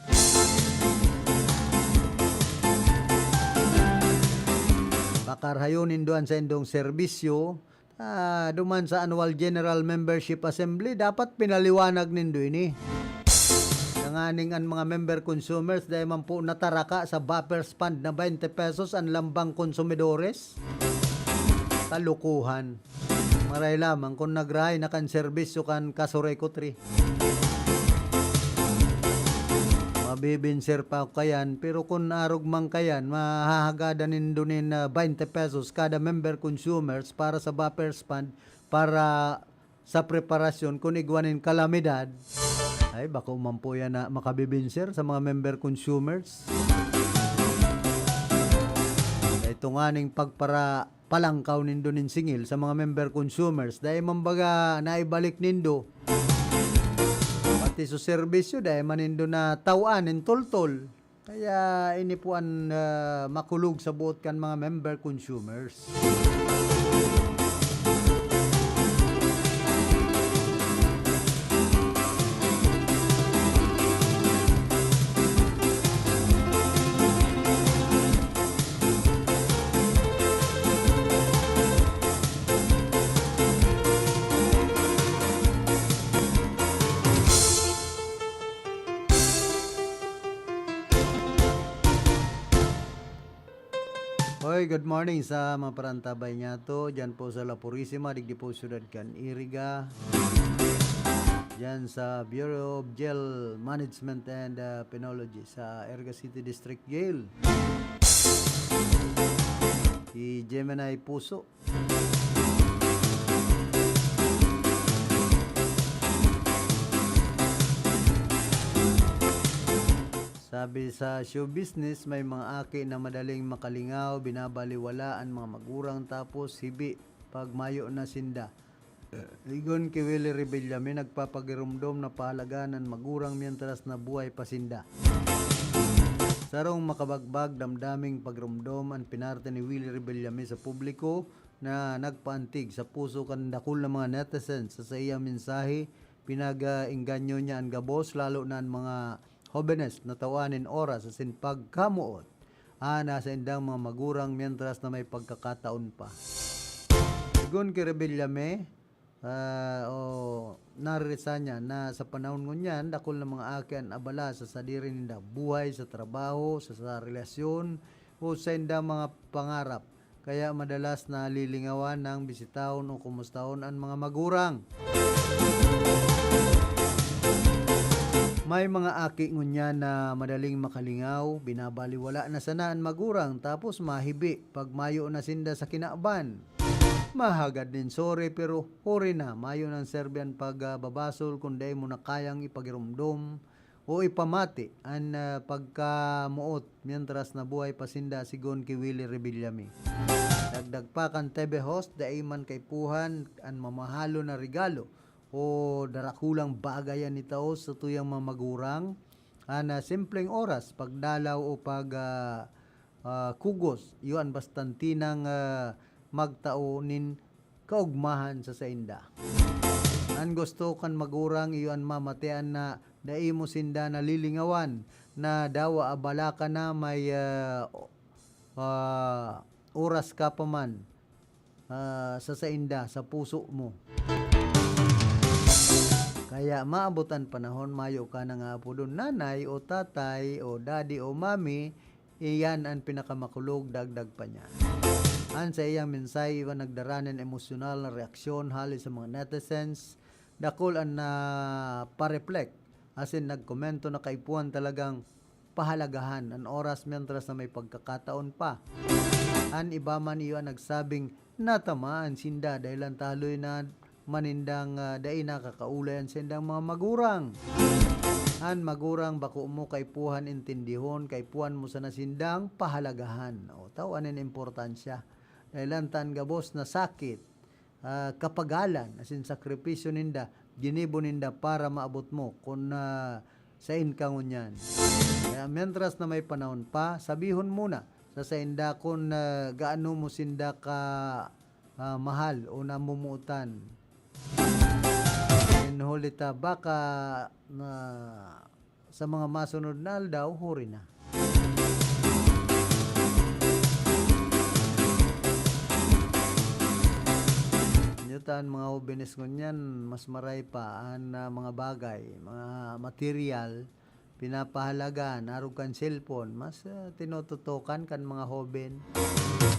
Pakarhayon nindo an saindong serbisyo, ah, duman sa Annual General Membership Assembly, dapat pinaliwanag nindo ini. Tanganing an mga member consumers dai man po nataraka sa buffer span na twenty pesos an lambang konsumidores. Kalukuhan. Maray lamang kun nagrahay na kan serbisyo kan Casureco Three. Mabibinser pa ako kayan, pero kun arog man kayan, mahahagadan nindo nin, ah, twenty pesos kada member consumers para sa buffer span, para sa preparasyon kun igwa nin kalamidad. Ay, bako man po yan na makabibinser sa mga member consumers. Kaya ito nga ning pagpara-, palangkaw nindo nin singil sa mga member consumers. Dai man baga naibalik nindo. Pati sa serbisyo, dai man nindo na tawaan nin toltol. Kaya ini po an, ah, makulog sa buot kan mga member consumers. Hoy, good morning sa mga parantabay niyato. Diyan po sa La Purisima, digdi po syudad kan Iriga. Diyan sa Bureau of Jail Management and, uh, Penology sa Iriga City District Jail. Si Gemini Puso. Sabi sa show business, may mga aki na madaling makalingaw, binabaliwala an mga magurang tapos hibi pag mayo na sinda. Sigon ki Willie Revillame, nagpapagiromdom na pahalagahan an magurang mientras na buhay pa sinda. Sarong makabagbag damdaming pagiromdom an pinarte ni Willie Revillame sa publiko na nagpaantig sa puso kan dakul na mga netizens. Sa saiyang mensahe, pinag-engganyo niya an gabos, lalo na an mga hobenes na tawaan nin oras asin pagkamoot an saindang mga magurang mientras na may pagkakataon pa. Sigon ki Revillame, ah, o naririsan niya na sa panahon ngunyan, dakul na mga aki an abala sa sadiri ninda buhay, sa trabaho, sa, sa relasyon, o sa indang mga pangarap. Kaya madalas nalilingawan nang bisitahon o kumustahon an mga magurang. May mga aki ngunyan na madaling makalingaw, binabaliwala na sana an magurang tapos mahibi pag mayo na sinda sa kinaban. Mahagad nin sorry, pero huri na, mayo nang serbi an pagbabasol kun dai mo na kayang ipagiromdom o ipamati an, ah, pagkamoot mientras na buhay pa sinda, sigon ki Willie Revillame. Dagdag pa kan T V host, dai man kaipuhan an mamahalon na regalo o darakulang bagay an itao sa tuyang mga magurang. An, ah, simpleng oras, pagdalaw o pag, ah, ah, kugos, iyo an bastantinang, ah, magtao nin kaogmahan sa sainda. An gusto kan magurang iyo an mamatian na dai mo sinda nalilingawan, na dawa abala ka na may, ah, o-, ah, oras ka pa man, ah, sa sainda, sa puso mo. Kaya maabot an panahon, mayo ka nang aapodon nanay o tatay o daddy o mami, iyan an pinakamakulog, dagdag pa niya. An saiyang mensahe iba nagdara nin emosyonal na reaksyon hali sa mga netizens, dakul an napareflect asin nagkomento na kaipuhan talagang pahalagahan an oras mientras na may pagkakataon pa. An iba man iyo an nagsabing natamaan sinda dahil an taloy na manindang, ah, dai nakakaulay an saindang mga magurang. An magurang bako mo kaipuhan intindihon, kaipuhan mo sana sindang pahalagahan. O, tao anin importansya. Dahil an tan gabos na sakit, ah, kapagalan, asin sakripisyo ninda, ginibo ninda para maabot mo kun, ah, sain ka ngunyan. Kaya mientras na may panahon pa, sabihon mo na sa sainda kun, ah, gaano mo sinda ka, ah, mahal o namumuotan. Huli ta baka na sa mga masunod na aldaw, huri na. Inyo ta, an mga hobenes ngunyan, mas maray pa an, ah, mga bagay, mga material, pinapahalagan, arog kan cellphone, mas, ah, tinututukan kan mga hoben.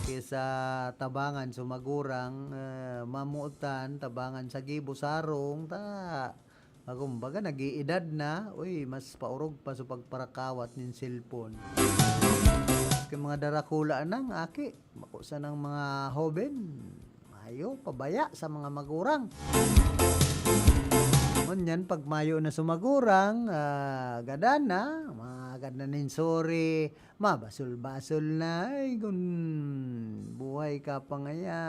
Kesa tabangan sa magurang, ah, mamuotan, tabangan sa gibo, sarong, ta, Ah, kumbaga, nag-iidad na, uy, mas paorog pa sa pagparakawat nin cellphone. Maski mga darakula nang aki, bako sanang mga hoben, mayo, pabaya sa mga magurang. Ngunyan, pag mayo na sa magurang, ah, gadan na, magad na nin sorry, mabasol-basol na. Ay, kun buhay ka pa ngaya,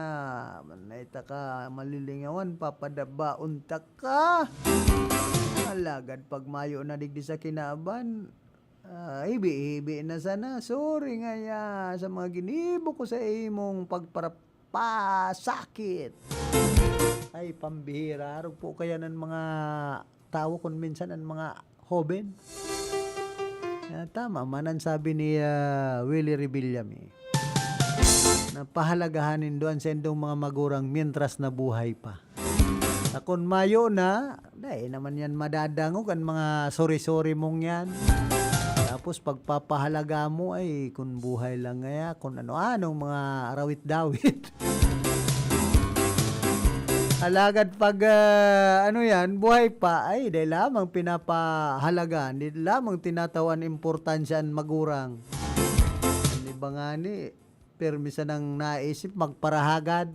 manay ta ka malilingawan, papadabaon ta ka. Alagad pag mayo na digdi sa kinaban, ah, hibi-hibi na sana. Sorry ngaya sa mga ginibo ko sa imong pagparapasakit. Ay, pambihira. Arog po kaya ng mga tawo kun minsan an mga hoben. Ah, tama man an sabi ni, ah, Willie Revillame, na pahalagahan nindo an saindong mga magurang mientras na buhay pa. Ta kun mayo na, dai naman yan madadangog an mga sori-sori mong yan. Tapos pagpapahalaga mo, ay, kun buhay lang ngaya, kun ano-anong mga arawit-dawit. Alagad pag, ah, ano yan, buhay pa, ay, dai lamang pinapahalaga, di lamang tinatawan importansya an magurang. An iba ngani, pirmi sanang naisip magparahagad,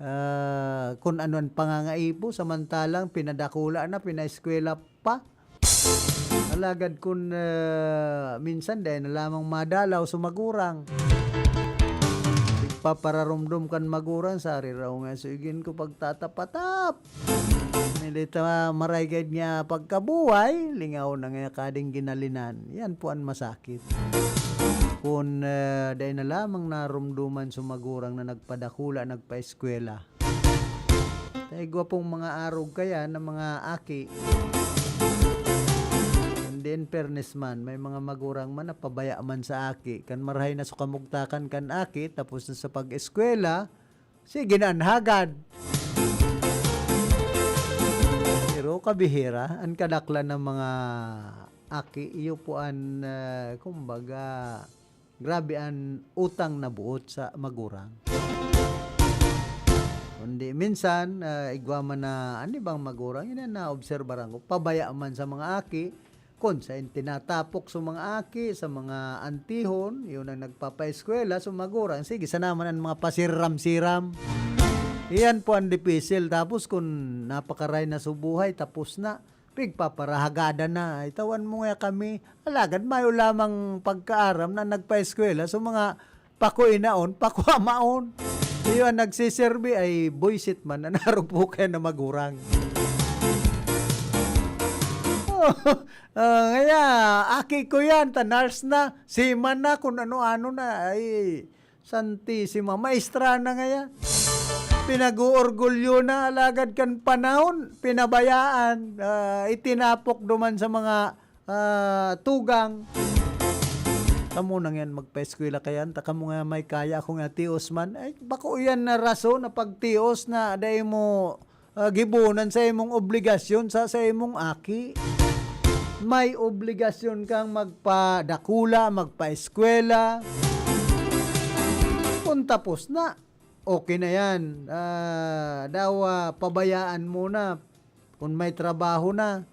ah, kun ano an pangangaipo, samantalang pinadakula na, pinaeskwela pa. Alagad kun, ah, minsan dai na lamang madalaw sa magurang. Nagpapararumdom kan magurang, "Sari raw nga suigin ko pagtatapatap." Milita maray gad nga pagkabuhay, lingaw na nga kading ginalinan. Yan po an masakit. Kun, ah, dai na lamang narumduman sa magurang na nagpadakula, nagpaeskwela. Ta igwa pong mga arog kaya na mga aki. Kundi in fairness man, may mga magurang man na pabaya man sa aki. Kan marahay na sa kamugtakan kan aki, tapos na sa pag-eskwela, sige na an hagad. Pero kabihira, an kadaklan ng mga aki, iyo po an, ah, kumbaga, grabe an utang na buot sa magurang. Kundi minsan, ah, igwa man na an ibang magurang, yun ang naobserbaran ko, pabaya man sa mga aki, kun saen tinatapok sa mga aki, sa mga antihon, yun ang nagpapaeskwela sa magurang. Sige, sana man ang mga pasiram-siram. Iyan po ang dipisil. Tapos kung napakaray na sa buhay, tapos na, pigpaparahagadan na. Ay, tawan mo nga kami. Alagad mayo lamang pagkaaram na nagpaeskwela sa mga pakuinaon, pakuamaon. Iyo ang nagsiserbi ay buisit man, an arog po kaya na magurang. Ah, kaya, aki ko yan, ta nurse na, seaman na, kung ano-ano na, ay, Santisima, maestra na ngaya. Pinag-oorgulyo na, alagad kan panahon, pinabayaan, ah, itinapok duman sa mga, ah, tugang. Kamo na ngayan magpaeskwela kayan, ta kamo nga may kaya, ako nga tios man. Ay, bako iyan na rason na pagtios na dai mo, ah, gibonan sa imong obligasyon sa, sa imong aki. May obligasyon kang magpadakula, magpaeskwela. Kung tapos na, okay na yan. Ah, daw, ah, pabayaan mo na kung may trabaho na.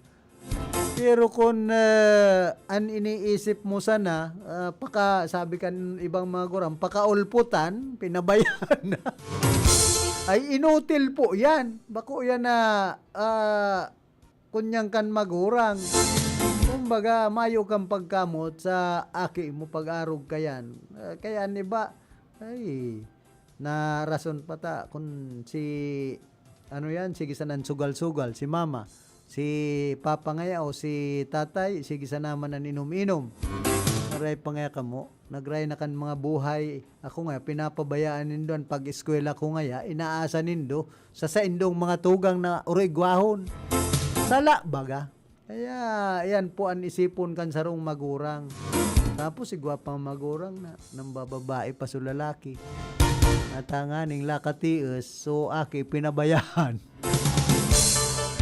Pero kung, ah, an iniisip mo sana, ah, paka-, sabi kan ibang mga gurang, pakaulputan, pinabayaan na. Ay, inutil po yan. Bako yan na, ah, kunyang kan magurang. Kumbaga, mayo kang pagkamot sa aki mo pag-arog kayan. Ah, kaya an iba, ay, na rason pa ta, kun si, ano yan, sige sanang sugal-sugal, si mama, si papa ngaya o si tatay, sige sana man an inom-inom. Aray pa ngaya kamo, nagray na kan mga buhay. Ako nga, pinapabayaan nindo an pag-eskwela ko ngaya, inaasa nindo sa saindong mga tugang na urigwahon. Sala, baga. Kaya, yan po an isipon kan sarong magurang. Tapos, igwa pang magurang na, nambababae pa so lalaki. At tanganing lakatiis, so aki pinabayaan.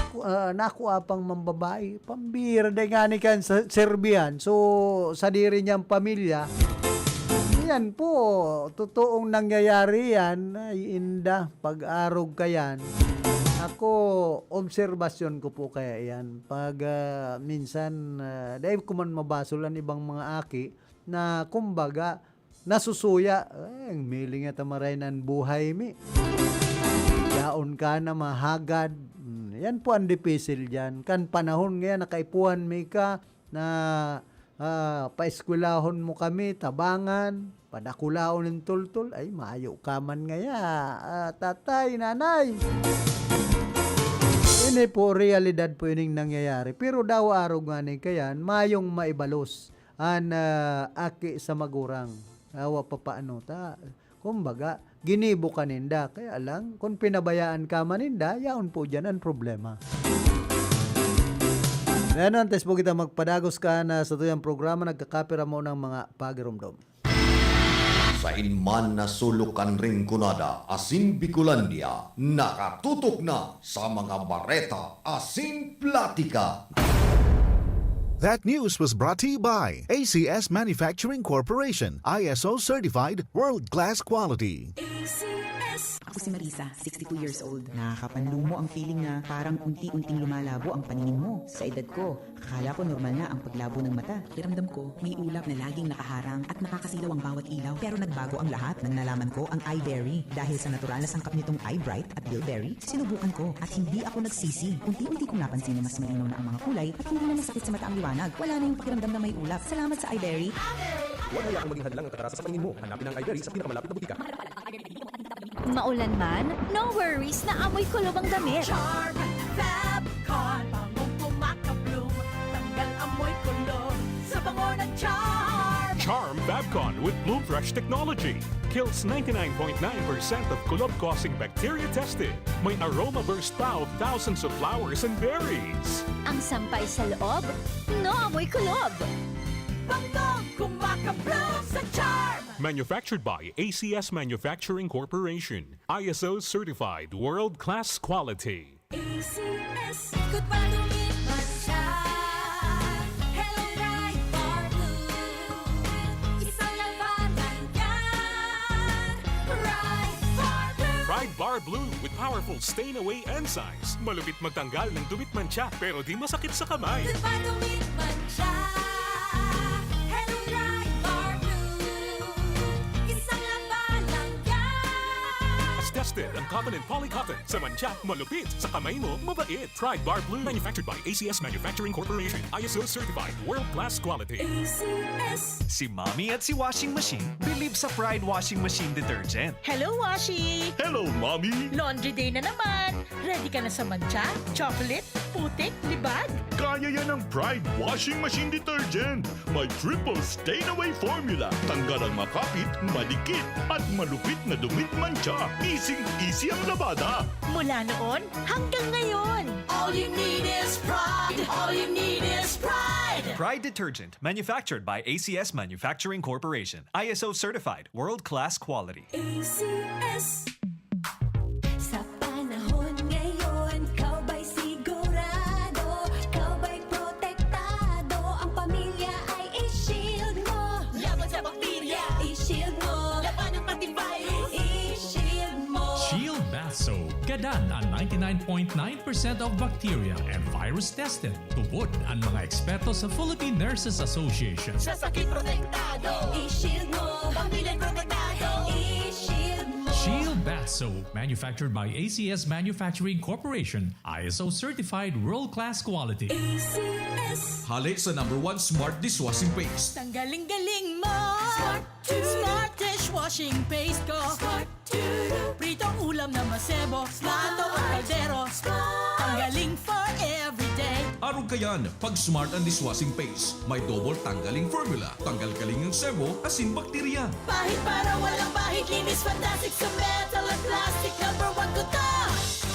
Ku-, ah, nakua pang mambabae. Pambira, dai ngani kan sa-, serbihan. So, sadiri niyang pamilya, yan po, totoong nangyayari yan. Ay, inda, pag-arog ka yan. Ako, obserbasyon ko po kaya yan. Pag, ah, minsan, ah, dai ko man mabasol an ibang mga aki na, kumbaga, nasusuya. Ay, ang miling at maray na an buhay mi. Yaon ka na mahagad. Hmm, yan po ang dipisil diyan. Kan panahon ngayon, nakaipuhan mi ka na, ah, paeskwelahon mo kami, tabangan, padakulaon nin tultol. Ay, mayo ka man ngaya, ah, tatay, nanay. Ini po, realidad po ining nangyayari. Pero daw arog ngani kayan, mayong maibalos an, ah, aki sa magurang. Awa pa paano ta. Kumbaga, ginibo ka ninda. Kaya lang, kung pinabayaan ka man ninda, yaon po dyan ang problema. Ngayon, antes po kita magpadagos ka na sa tuyang programa, nagkakapira mo ng mga pagirumdom. Sain man na sulok kan Rinconada asin Bicolandia, nakatutok na sa mga bareta asin platika. That news was brought to you by A C S Manufacturing Corporation, I S O certified, world-class quality. Ako si Marisa, sixty-two years old. Nakakapanlumo ang feeling na parang unti-unting lumalabo ang paningin mo. Sa edad ko, akala ko normal na ang paglabo ng mata. Pakiramdam ko, may ulap na laging nakaharang at nakakasilaw ang bawat ilaw. Pero nagbago ang lahat nang nalaman ko ang Eyeberry. Dahil sa natural na sangkap nitong Eyebright at Bilberry, sinubukan ko at hindi ako nagsisi. Unti-unti kong napansin na mas malinaw na ang mga kulay at hindi na masakit sa mata ang liwanag. Wala na yung pakiramdam na may ulap. Salamat sa Eyeberry. Huwag hayaan maging hadlang ang katarasa sa paningin mo. Hanapin ang Eyeberry sa pinakamalapit na butika. Maulan man, no worries na amoy kulob ang damit. Charm Fab Con, bangong kumakabloom. Tanggal amoy kulob sa bango ng Charm. Charm Fab Con with Bloom Fresh technology kills ninety-nine point nine percent of kulob-causing bacteria tested. May aroma burst pa of thousands of flowers and berries. Ang sampay sa loob, no amoy kulob. Bangong kumakabloom sa Charm. Manufactured by A C S Manufacturing Corporation. I S O certified world-class quality. A C S. Good pa dumit man siya. Hello, Bright Bar Blue. Isang labanan yan. Bright Bar Blue. Pride Bar Blue with powerful stain away enzymes. Malupit magtanggal ng dumit mantsa pero di masakit sa kamay. Good pa dumit man siya. Hello, Bright Bar Blue. Isang labanan yan. Tested ang cotton and poly cotton. Sa mantsa, malupit. Sa kamay mo, mabait. Pride Bar Blue. Manufactured by A C S Manufacturing Corporation. I S O certified. World class quality. A C S. Si Mommy at si Washing Machine bilib sa Pride Washing Machine Detergent. Hello, Washi! Hello, Mommy! Laundry day na naman! Ready ka na sa mantsa, chocolate, putik, libag? Kaya yan ng Pride Washing Machine Detergent. May triple stain away formula. Tanggal ang makapit, madikit, at malupit na dumit mantsa. Easy-easy ang labada. Mula noon hanggang ngayon! All you need is pride. All you need is pride. Pride Detergent, manufactured by A C S Manufacturing Corporation. I S O certified, world-class quality. A C S. Sa panahon ngayon, ikaw ba'y sigurado? Ikaw ba'y protektado? Ang pamilya ay i-shield mo. Laban sa bakterya, i-shield mo. Laban ng pati virus, i-shield mo. Shield Bath Soap. Gadan ang ninety-nine point nine percent of bacteria and virus tested. Tubod ang mga eksperto sa Philippine Nurses Association. Sa sakit protektado, i-shield mo. Pamilya protektado, i-shield mo. Shield Bath Soap, manufactured by A C S Manufacturing Corporation, I S O certified world-class quality. A C S. Hale sa number one smart dishwashing paste. Tanggaling-galing mo! Smart to. Smart dishwashing paste ko! Smart to. Pritong ulam na masebo, plato o kaldero. Tanggaling for everyday. Arog kayan, pag smart ang dishwashing paste, may double tanggaling formula. Tanggal kaling ang sebo, asin bakterya. Pahid para walang bahid, linis fantastic sa metal at plastic. Number one ko to.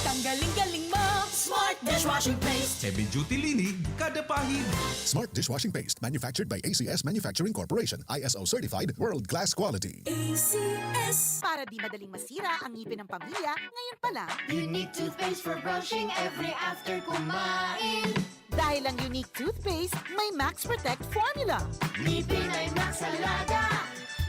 Tanggaling-galing mo. Smart dishwashing paste. Heavy duty linig, kada pahid. Smart dishwashing paste, manufactured by A C S Manufacturing Corporation, I S O certified, world class quality. A C S. Para di madaling masira ang ngipin ng pamilya, ngayon pa lang. Unique toothpaste for brushing every after kumain. Dahil ang Unique Toothpaste may Max Protect Formula. Ngipin ay Max Alaga.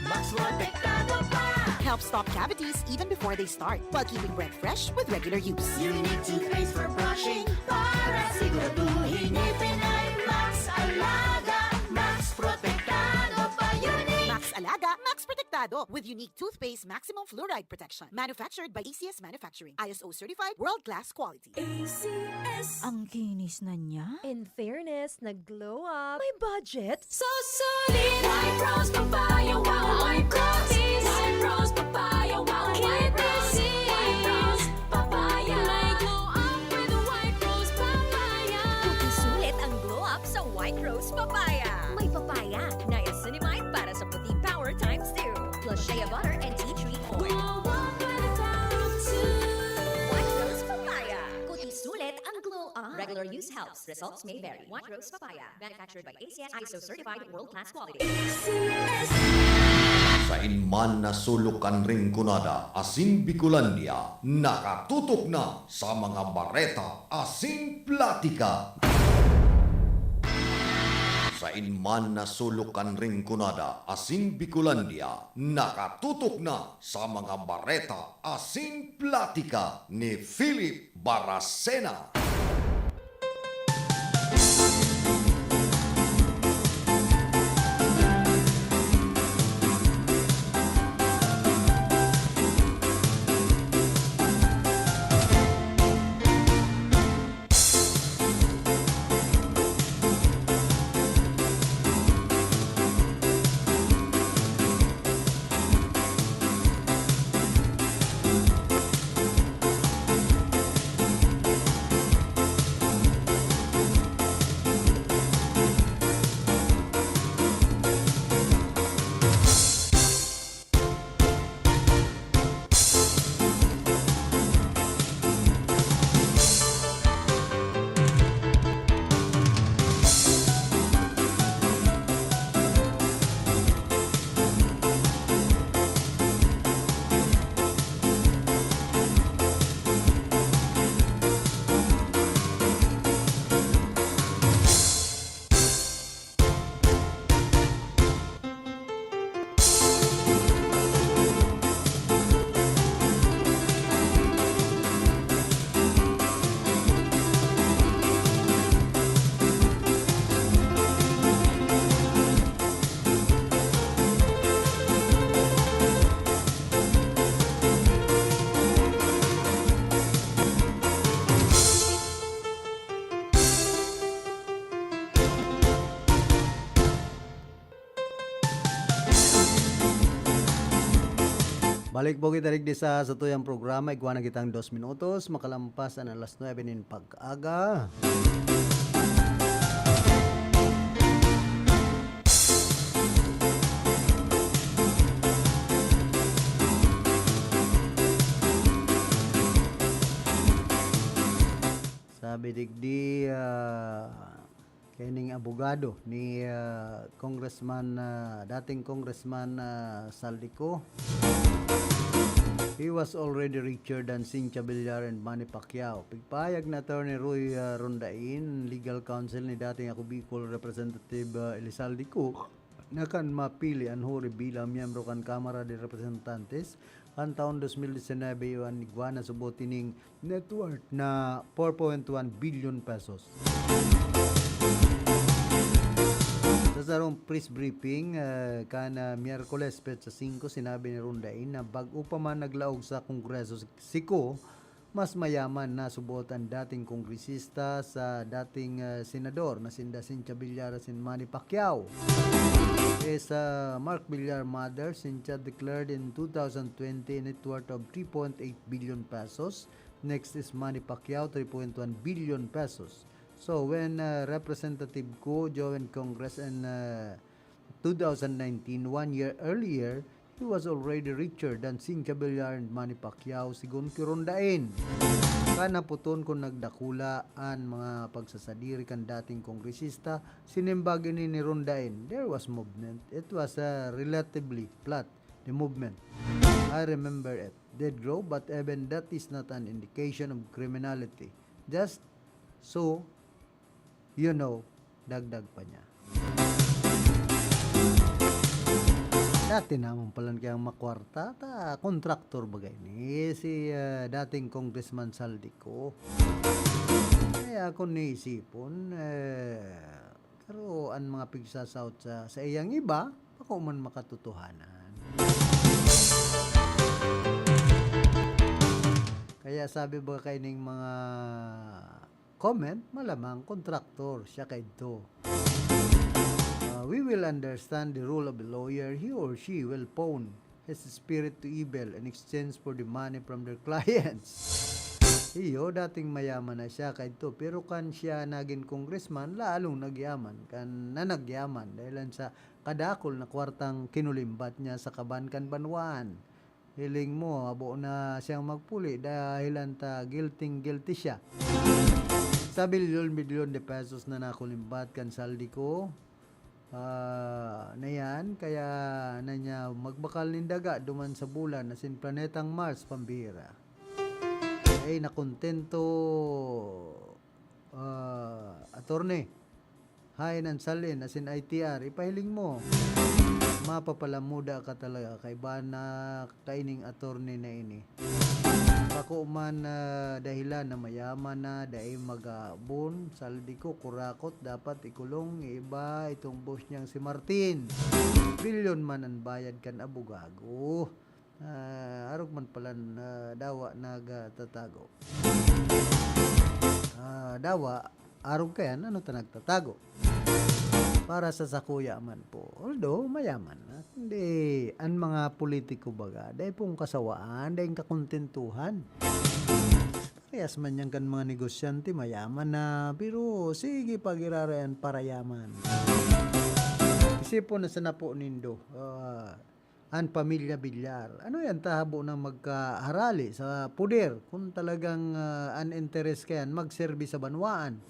Max Protektado pa. Helps stop cavities even before they start, while keeping breath fresh with regular use. Unique toothpaste for brushing para siguraduhin ngipin ay Max Alaga. Max Protektado pa. Unique. Max Alaga, Max Protektado with Unique Toothpaste Maximum Fluoride Protection. Manufactured by A C S Manufacturing. I S O certified, world class quality. A C S. Ang kinis na niya. In fairness, nag-glow up. May budget? Susulit! White Rose Papaya, wow! White Rose! White Rose Papaya, wow! White Rose! White Rose Papaya! May glow up with White Rose Papaya! Susulit ang glow up sa White Rose Papaya! May papaya, niacinamide para sa puti power times two. Plus shea butter and tea tree oil. Glow up with White Rose! White Rose Papaya! Kuti sulit ang glow up! Regular use helps. Results may vary. White Rose Papaya. Manufactured by A C S, I S O certified, world class quality. Sain man na sulok kan Rinconada asin Bicolandia, nakatutok na sa mga bareta asin platika. Sain man na sulok kan Rinconada asin Bicolandia, nakatutok na sa mga bareta asin platika ni Philip Baracena. Balik po kita digdi sa satuyang programa, igwa na kitang dos minutos, makalampas an alas nuebe nin pag-aga. Sabi digdi, ah, kaining abogado ni, ah, Congressman, ah, dating Congressman, ah, Zaldy Co. He was already richer than Cynthia Villar and Manny Pacquiao. Pigpahayag ni Attorney Roy, ah, Rondain, legal counsel ni dating Ako Bicol Representative, ah, Elizalde Co, na kan mapili an huri bilang miyembro kan Kamara de Representantes kan taon dos mil disinebe, iyo an igwa na subot ining net worth na four point one billion pesos. Sa sarong press briefing, eh, kan, ah, Miyerkules, petsa singko, sinabi ni Rondain na bag-o pa man naglaog sa Kongreso si, si Co, mas mayaman na subot an dating kongresista sa dating, ah, senador na sinda Cynthia Villar asin Manny Pacquiao. Is, ah, Mark Villar mother, Cynthia declared in two thousand twenty net worth of three point eight billion pesos. Next is Manny Pacquiao, three point one billion pesos. So, when, uh, Representative Co joined Congress in, uh, two thousand nineteen, one year earlier, he was already richer than Cynthia Villar and Manny Pacquiao, sigon ki Rondain. Kan naputon kun nagdakula an mga pagsasadiri kan dating kongresista, sinimbag ini ni Rondain, "There was movement. It was, uh, relatively flat, the movement. I remember it did grow, but even that is not an indication of criminality. Just so you know," dagdag pa niya. Dati naman palan kayang makwarta, ta kontraktor bagay ni si, ah, dating Congressman Zaldy Co. Kaya akong naisipon, eh, pero an mga pigsasahot sa, sa iyang iba, bako man makatotohanan. Kaya sabi ba kaining mga comment, malamang kontraktor siya kaidto. Ah, we will understand the role of a lawyer. He or she will pawn his spirit to evil in exchange for the money from their clients. Iyo, dating mayaman na siya kaidto, pero kan siya nagin congressman, lalong nagyaman. Kan na nagyaman, dahilan sa kadakol na kwartang kinulimbat niya sa kaban kan banwaan. Hiling mo, habo na siyang magpuli dahilan ta guilty, guilty siya. Sa bilyon-bilyon de pesos na nakulimbat kan Zaldy Co, ah, na yan, kaya na niya magbakal nin daga duman sa bulan asin planetang Mars, pambira. Ay, nakontento, ah, attorney. Haen an salin asin I T R, ipahiling mo. Mapapalamuda ka talaga, kaiba na kaining attorney na ini. Bako man, ah, dahilan na mayaman na, dai mag-aabon, saldi ko, kurakot, dapat ikulong, iba itong boss niyang si Martin. Bilyon man an bayad kan abogado. Ah, arog man palan, ah, dawa nagtatago. Ah, dawa, arog kayan, ano ta nagtatago? Para sa sakuya man po. Although, mayaman na. Hindi, an mga politiko baga, dai pong kasawaan, dai kakontentuhan. Parehas man yan kan mga negosyante, mayaman na, pero sige, pag-irarayan, parayaman. Isipon na sana po nindo, ah, an pamilya Villar. Ano yan, tahabo na magkaharali sa poder? Kung talagang, ah, an interes kayan, magserbi sa banwaan.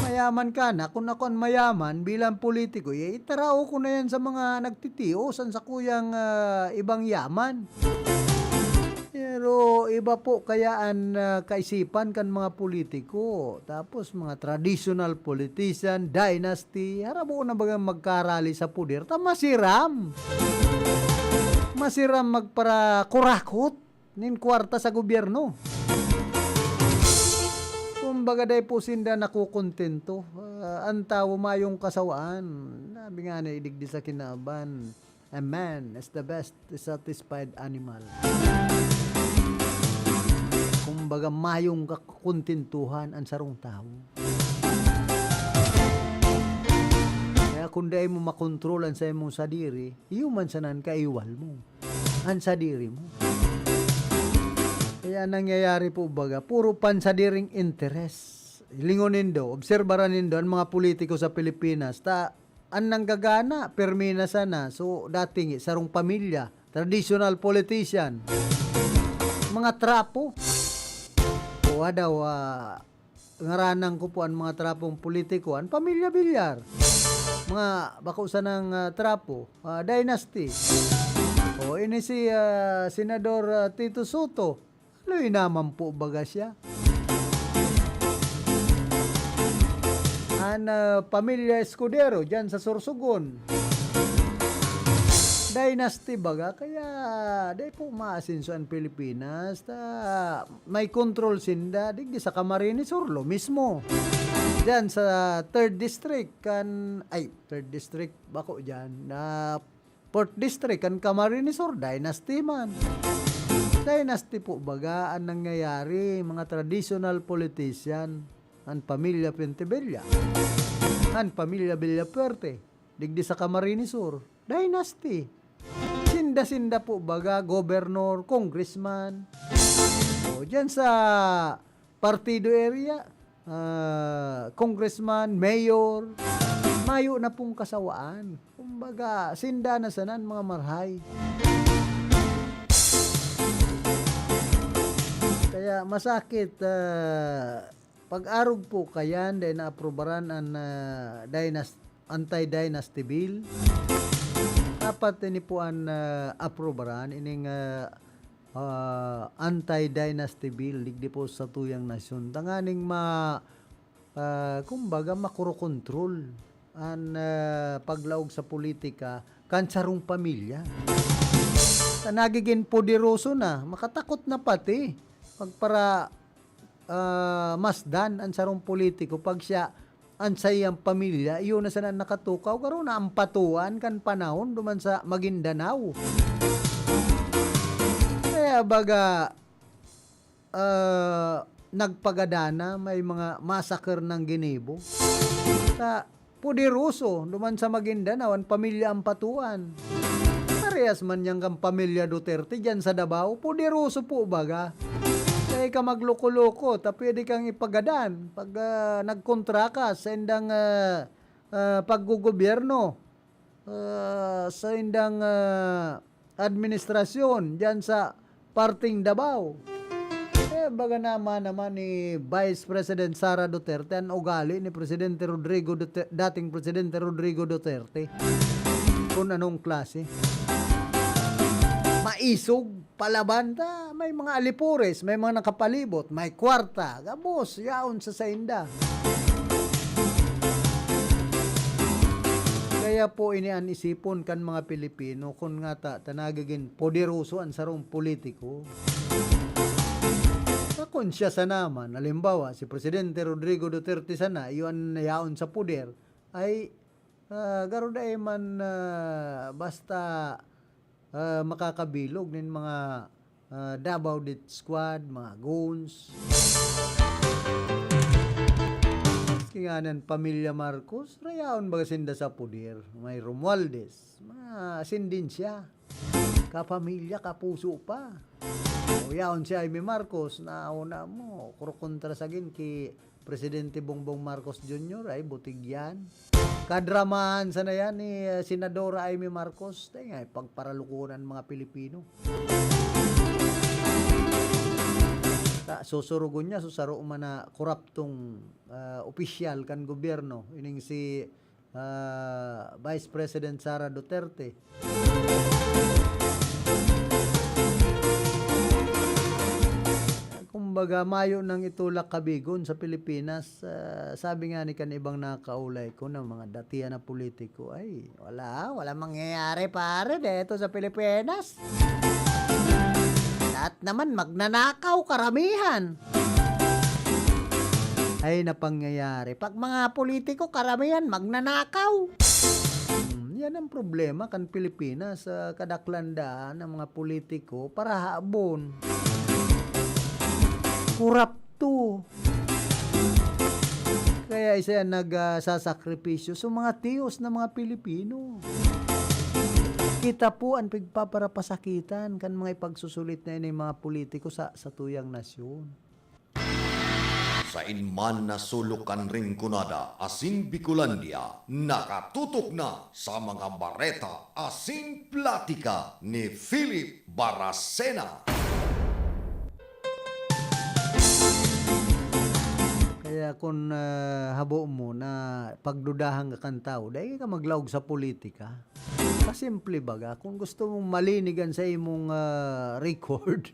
Mayaman ka na. Kung ako an mayaman bilang politiko, eh, itarao ko na yan sa mga nagtitios, an sakuyang, ah, ibang yaman. Pero iba po kaya an, ah, kaisipan kan mga politiko. Tapos mga traditional politician, dynasty, harabo na baga magkarali sa poder. Ta masiram. Masiram magparakurakot nin kwarta sa gobyerno. Kumbaga, dai po sinda nakukontento. Ah, an tawo mayong kasawaan. Sabi nga na idigdi sa kinaban, "A man is the best satisfied animal." Kumbaga, mayong kakontentuhan an sarong tawo. Kaya kung dai mo makontrol an saimong sadiri, iyo man sanan kaiwal mo. An sadiri mo. Kaya nangyayari po, baga, puro pansadiring interes. Lingon nindo, obserbaran nindo an mga politiko sa Pilipinas. Ta, an nanggagana, pirmi na sana. So, dating sarong pamilya, traditional politician, mga trapo. O, daw, ah, ngaranan ko po an mga trapong politiko, an pamilya Villar. Mga bako sanang, ah, trapo, ah, dynasty. O, ini si, ah, Senador, ah, Tito Soto. Haloy naman po baga siya. An, ah, pamilya Escudero, dyan sa Sorsogon. Dynasty baga, kaya dai po maasenso an Pilipinas. Ta, may control sinda, digdi sa Camarines Sur, lo mismo. Dyan sa third district, kan, ay, third district, bako dyan, na fourth district, kan Camarines Sur, dynasty man. Dynasty po baga an nangyayari, mga traditional politician, an pamilya Pentebella, an pamilya Villafuerte, digdi sa Camarines Sur, dynasty. Sinda-sinda po baga, governor, congressman. O, dyan sa partido area, ah, congressman, mayor, mayo na pong kasawaan. Kumbaga, sinda na sanan mga marhay. Kaya masakit, ah, pag-arog po kayan, dahil naaprobaran an, ah, dynas-, anti-dynasty bill. Dapat ini po an, ah, aprobaran, ining, ah, ah, anti-dynasty bill, digdi po sa tuyang nasyon. Tanganing ma-, ah, kumbaga, makurokontrol an, ah, paglaog sa politika kan sarong pamilya. Ta nagigin poderoso na, makatakot na pati. Pagpara-, ah, masdan an sarong politiko pag siya an saiyang pamilya, iyo na sana an nakatukaw, garo na an patuan kan panahon duman sa Maguindanao. Kaya baga, ah, nagpagadan na, may mga massacre nang ginibo. Sa poderoso duman sa Maguindanao, an pamilya an patuan. Parehas man yan kan pamilya Duterte dyan sa Davao, poderoso po baga. Dai ka magloko-loko, ta pwede kang ipagadan pag, ah, nagkontra ka sa indang, ah, ah, paggogobyerno, ah, sa indang, ah, administrasyon dyan sa parteng Davao. Eh, baga naman naman ni Vice President Sara Duterte an ugali ni Presidente Rodrigo Dute-, dating Presidente Rodrigo Duterte. Kung anong klase. Maisog, palaban ta, may mga alipores, may mga nakapalibot, may kwarta, gabos, yaon sa sainda. Kaya po ini an isipon kan mga Pilipino kun ngata ta nagigin poderoso an sarong politiko. Sa kun siya sana man, halimbawa, si Presidente Rodrigo Duterte sana, iyo an yaon sa poder, ay, ah, garo dai man, ah, basta, ah, makakabilog nin mga, ah, Davao Death Squad, mga goons. Maski nga nan pamilya Marcos, rayaon baga sinda sa poder. May Romualdez, mga sindin siya. Kapamilya, kapuso pa. O yaon si Jaime Marcos, na una mo, kurokontra sagin ki Presidente Bongbong Marcos Junior, ay butig yan. Kadramahan sana yan ni, eh, Senadora Jaime Marcos. Tayo nga, pagparalukuhan ang mga Pilipino. Ta, susurugon niya, susaro man na koraptong, ah, opisyal kan gobyerno. Ining si ah, Vice President Sara Duterte. Kumbaga, mayo nang itulak kabigon sa Pilipinas. Ah, sabi nga ni kan ibang nakaulay ko na mga datihan na politiko, ay, wala, wala mangyayari, pare, dito sa Pilipinas. Lahat naman magnanakaw, karamihan. Ay, napangyayari. Pag mga politiko, karamihan magnanakaw. Hmm, yan ang problema kan Pilipinas. Sa kadaklan daan ng mga politiko, parahabon. Korapto. Kaya isa yan nagsasakripisyo sa mga tiyos na mga Pilipino. Kita po ang pigpaparapasakitan kan mga ipagsusulit na ini mga politiko sa, sa tuyang nasyon. Sa inman na sulok kan Rinconada asin Bicolandia, nakatutok na sa mga bareta asin platika ni Philip Baracena. Kaya kun, ah, habo mo na pagdudahan ka kan tawo, dai ka maglaog sa politika. Pasimple baga, kung gusto mong malinig an sa imong, ah, record,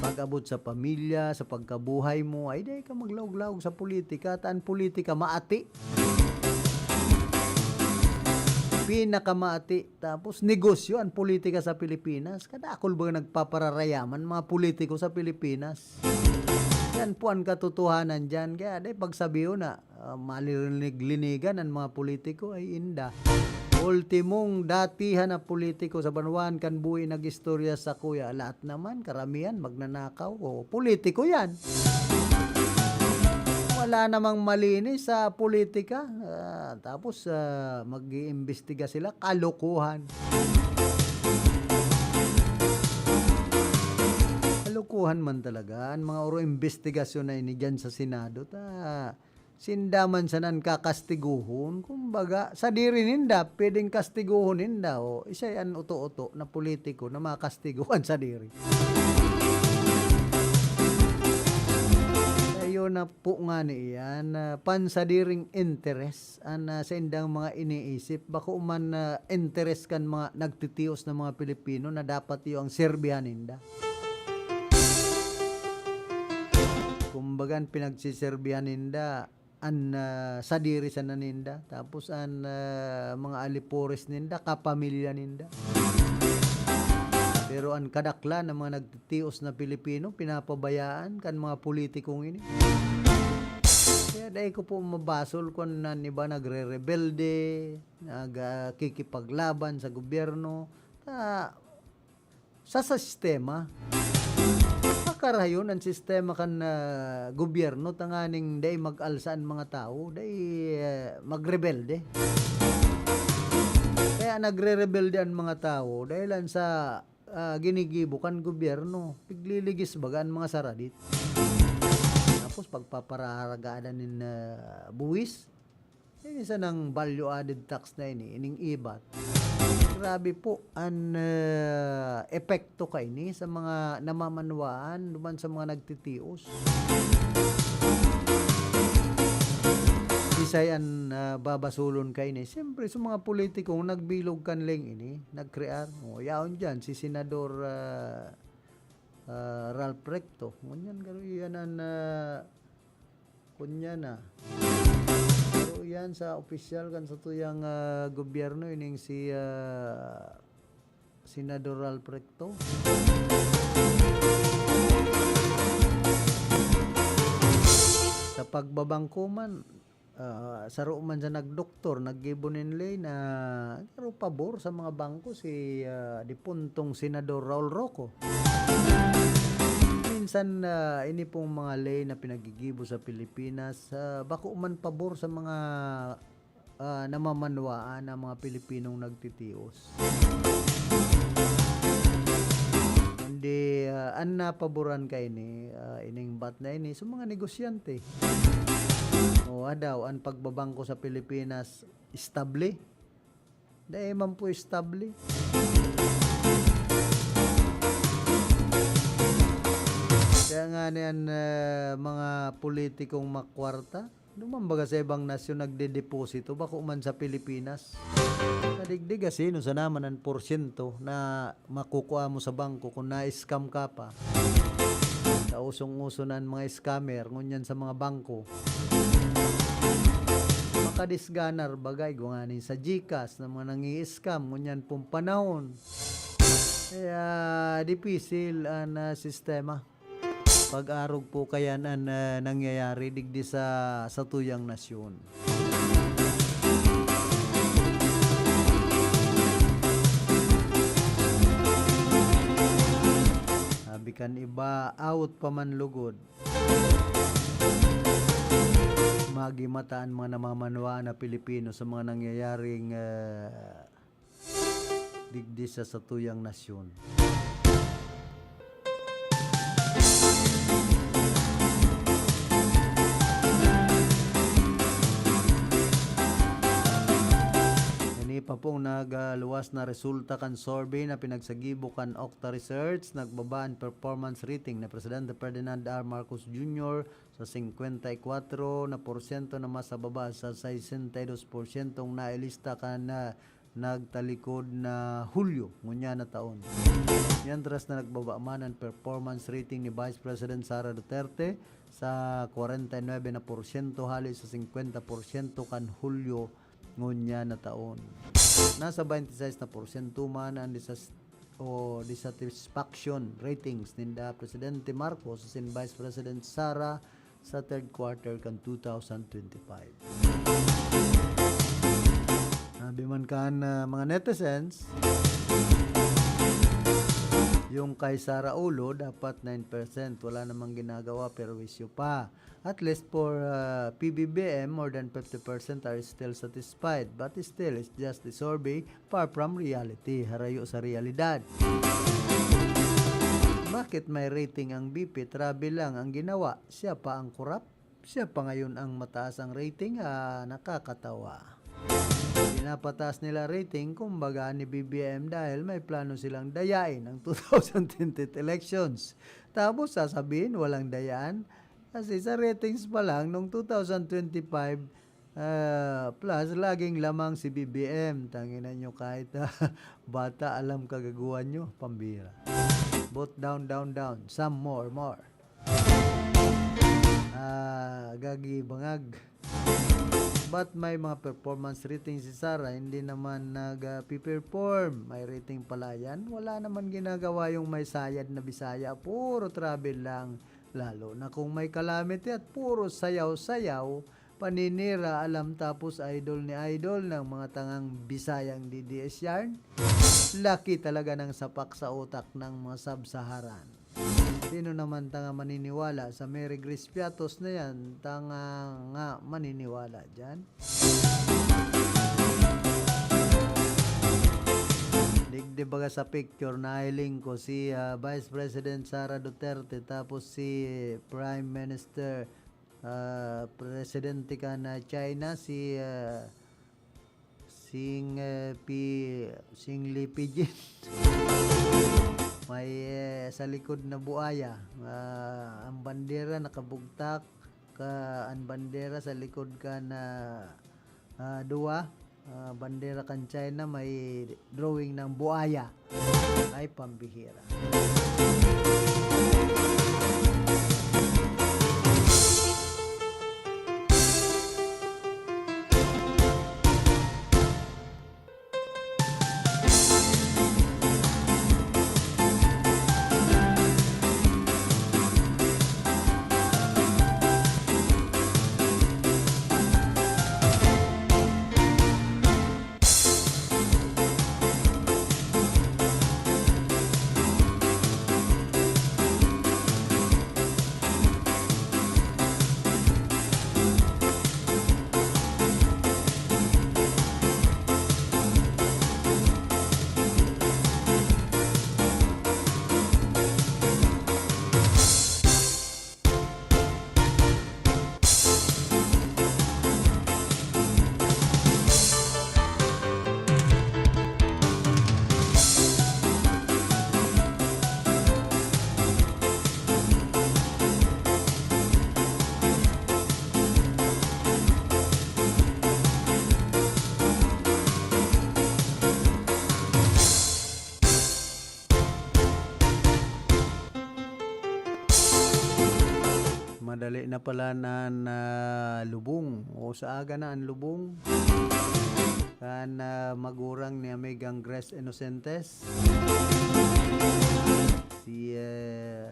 pag-abot sa pamilya, sa pagkabuhay mo, ay dai ka maglaog-laog sa politika. Ta an politika maati. Pinakamaati. Tapos negosyo an politika sa Pilipinas. Kadakol ba nagpapararayaman mga politiko sa Pilipinas? Yan po ang katotohanan diyan. Kaya dai pagsabihon na, ah, malilinig-linigan an mga politiko, ay inda. Ultimong datihan na politiko sa banwaan kan buhi nag-istorya sa kuya. Lahat naman, karamihan, magnanakaw. O, politiko yan. Wala namang malinis sa politika. Ah, tapos, ah, mag-iimbestiga sila. Kalokohan. Kalokohan man talaga. Ang mga oro imbestigasyon na ini dyan sa Senado, ta, sinda man sana an kakastiguhon. Kumbaga, sadiri ninda, pwedeng kastiguhon ninda. O, isa yan uto-uto na politiko na makastiguhan sadiri. Ayun na po nga ni iyan, ah, pansadiring interes an, ah, saindang mga iniisip. Bako man, ah, interes kan mga nagtitios na mga Pilipino na dapat iyo ang serbihan ninda. Kumbaga, an pinagsiserbihan ninda, an, ah, sadiri sana ninda, tapos an, ah, mga alipores ninda, kapamilya ninda. Pero an kadaklan ng mga nagtitios na Pilipino, pinapabayaan kan mga politikong ini. Kaya dai ko po mabasol kun an iba nagrerebelde, nag, ah, kikipaglaban sa gobyerno. Ta, sa sistema. Pakarayon an sistema kan, ah, gobyerno tanganing dai mag-alsa an mga tawo, dai, ah, magrebelde. Kaya nagrerebelde an mga tawo dahil lang sa, ah, ginigibo kan gobyerno. Pigliligis baga an mga saradit. Tapos pagpapararagadan nin, ah, buwis. Ini sanang value added tax na ini, ining ibat. Grabe po an, ah, epekto kaini sa mga namamanwaan, duman sa mga nagtitios. Isay an, ah, babasolon kaini. Siyempre, sa mga politikong nagbilog kan leng ini, nagkrear. O, yaon diyan, si Senador, ah, ah, Ralph Recto. Ngunyan, garo, iyan an, ah, Kunya na. Pero So, yan sa opisyal kan satuyang, ah, gobyerno, ining si, ah, Senador Ralph Recto. Sa pagbabangko man, ah, saro man sa nagdoktor, naggibo nin ley na garo pabor sa mga bangko si, ah, dipuntong Senador Raul Roco. Minsan, ah, ini pong mga ley na pinaggigibo sa Pilipinas, ah, bako man pabor sa mga, ah, namamanwaan ang mga Pilipinong nagtitios. Kundi, ah, an napaboran kaini, ah, ining bat na ini sa mga negosyante. O, adaw, an pagbabangko sa Pilipinas, estable? Dai man po estable. Kaya nga niyan, ah, mga politikong makwarta, duman baga sa ibang nasyon nagdedeposito, bako man sa Pilipinas. Kadigdig, asino sana man an porsyento na makukua mo sa bangko kun na-scam ka pa? Sa usong-uso na an mga scammer, ngunyan sa mga bangko. Makadisganar baga, igwa nganing sa GCash na mga nangi-scam, ngunyan pong panahon. Kaya dipisil an, ah, sistema. Pag-arog po kayan an, ah, nangyayari digdi sa satuyang nasyon. Sabi kan iba, awot pa man lugod. Magimata an mga namamanwaan na Pilipino sa mga nangyayaring, ah, digdi sa satuyang nasyon. Ini pa pong nagaluwas na resulta kan survey na pinagsagibo kan Okta Research, nagbaba an performance rating ni Presidente Ferdinand R. Marcos Junior sa singkwenta y kwatro na porsyento na mas mababa sa sesenta y dos porsyentong nailista kan, ah, nagtalikod na Hulyo ngunyan na taon. Mientras na nagbaba man an performance rating ni Vice President Sara Duterte sa kwarenta y nuebe na porsyento hali sa singkwenta porsyento kan Hulyo ngunyan na taon. Nasa baynte sais na porsyento man an disas-, o dissatisfaction ratings ninda Presidente Marcos asin Vice President Sara sa third quarter kan two thousand twenty-five. Sabi man kan, ah, mga netizens, yung kay Sara Ulo, dapat nine percent, wala namang ginagawa, perwisyo pa. At least for, ah, P B B M, more than fifty percent are still satisfied. But still, it's just a survey, far from reality, harayo sa realidad. Bakit may rating ang B P? Travel lang ang ginawa. Siya pa ang korap? Siya pa ngayon ang mataas ang rating? Ah, nakakatawa. Pinapataas nila rating, kumbaga, ni B B M dahil may plano silang dayain ang two thousand twenty-eight elections. Tapos sasabihin, walang dayaan? Kasi sa ratings pa lang, nung two thousand twenty-five, ah, plus, laging lamang si B B M. Tangina nyo, kahit, ah, bata, alam kagagawan nyo, pambira. But down, down, down. Some more, more. Ah, gagi, bangag. But may mga performance rating si Sara, hindi naman nag-perform. May rating pala yan. Wala naman ginagawa yung may sayad na Bisaya. Puro travel lang. Lalo na kung may calamity at puro sayaw-sayaw, paninira, alam tapos idol ni idol ng mga tangang Bisayang D D S yarn. Laki talaga ng sapak sa utak ng mga sub-Saharan. Sino naman tanga maniniwala sa Mary Grace Piatos na yan? Tanga nga maniniwala dyan. Digdi baga sa picture, nahiling ko si, ah, Vice President Sara Duterte, tapos si Prime Minister, ah, Presidente kan China, si, ah, Xing, eh, Pi-, Xing Li Pijin. May, eh, sa likod na buaya. Ah, ang bandera nakabugtak, ka, ang bandera sa likod kan, ah, duwa. Ah, bandera kan China, may drawing ng buaya. Ay, pambihira. Madali na pala na, na lubong. O, sa aga na ang lubong. Kan, ah, magurang ni Amigang Grace Innocentes. Si, ah,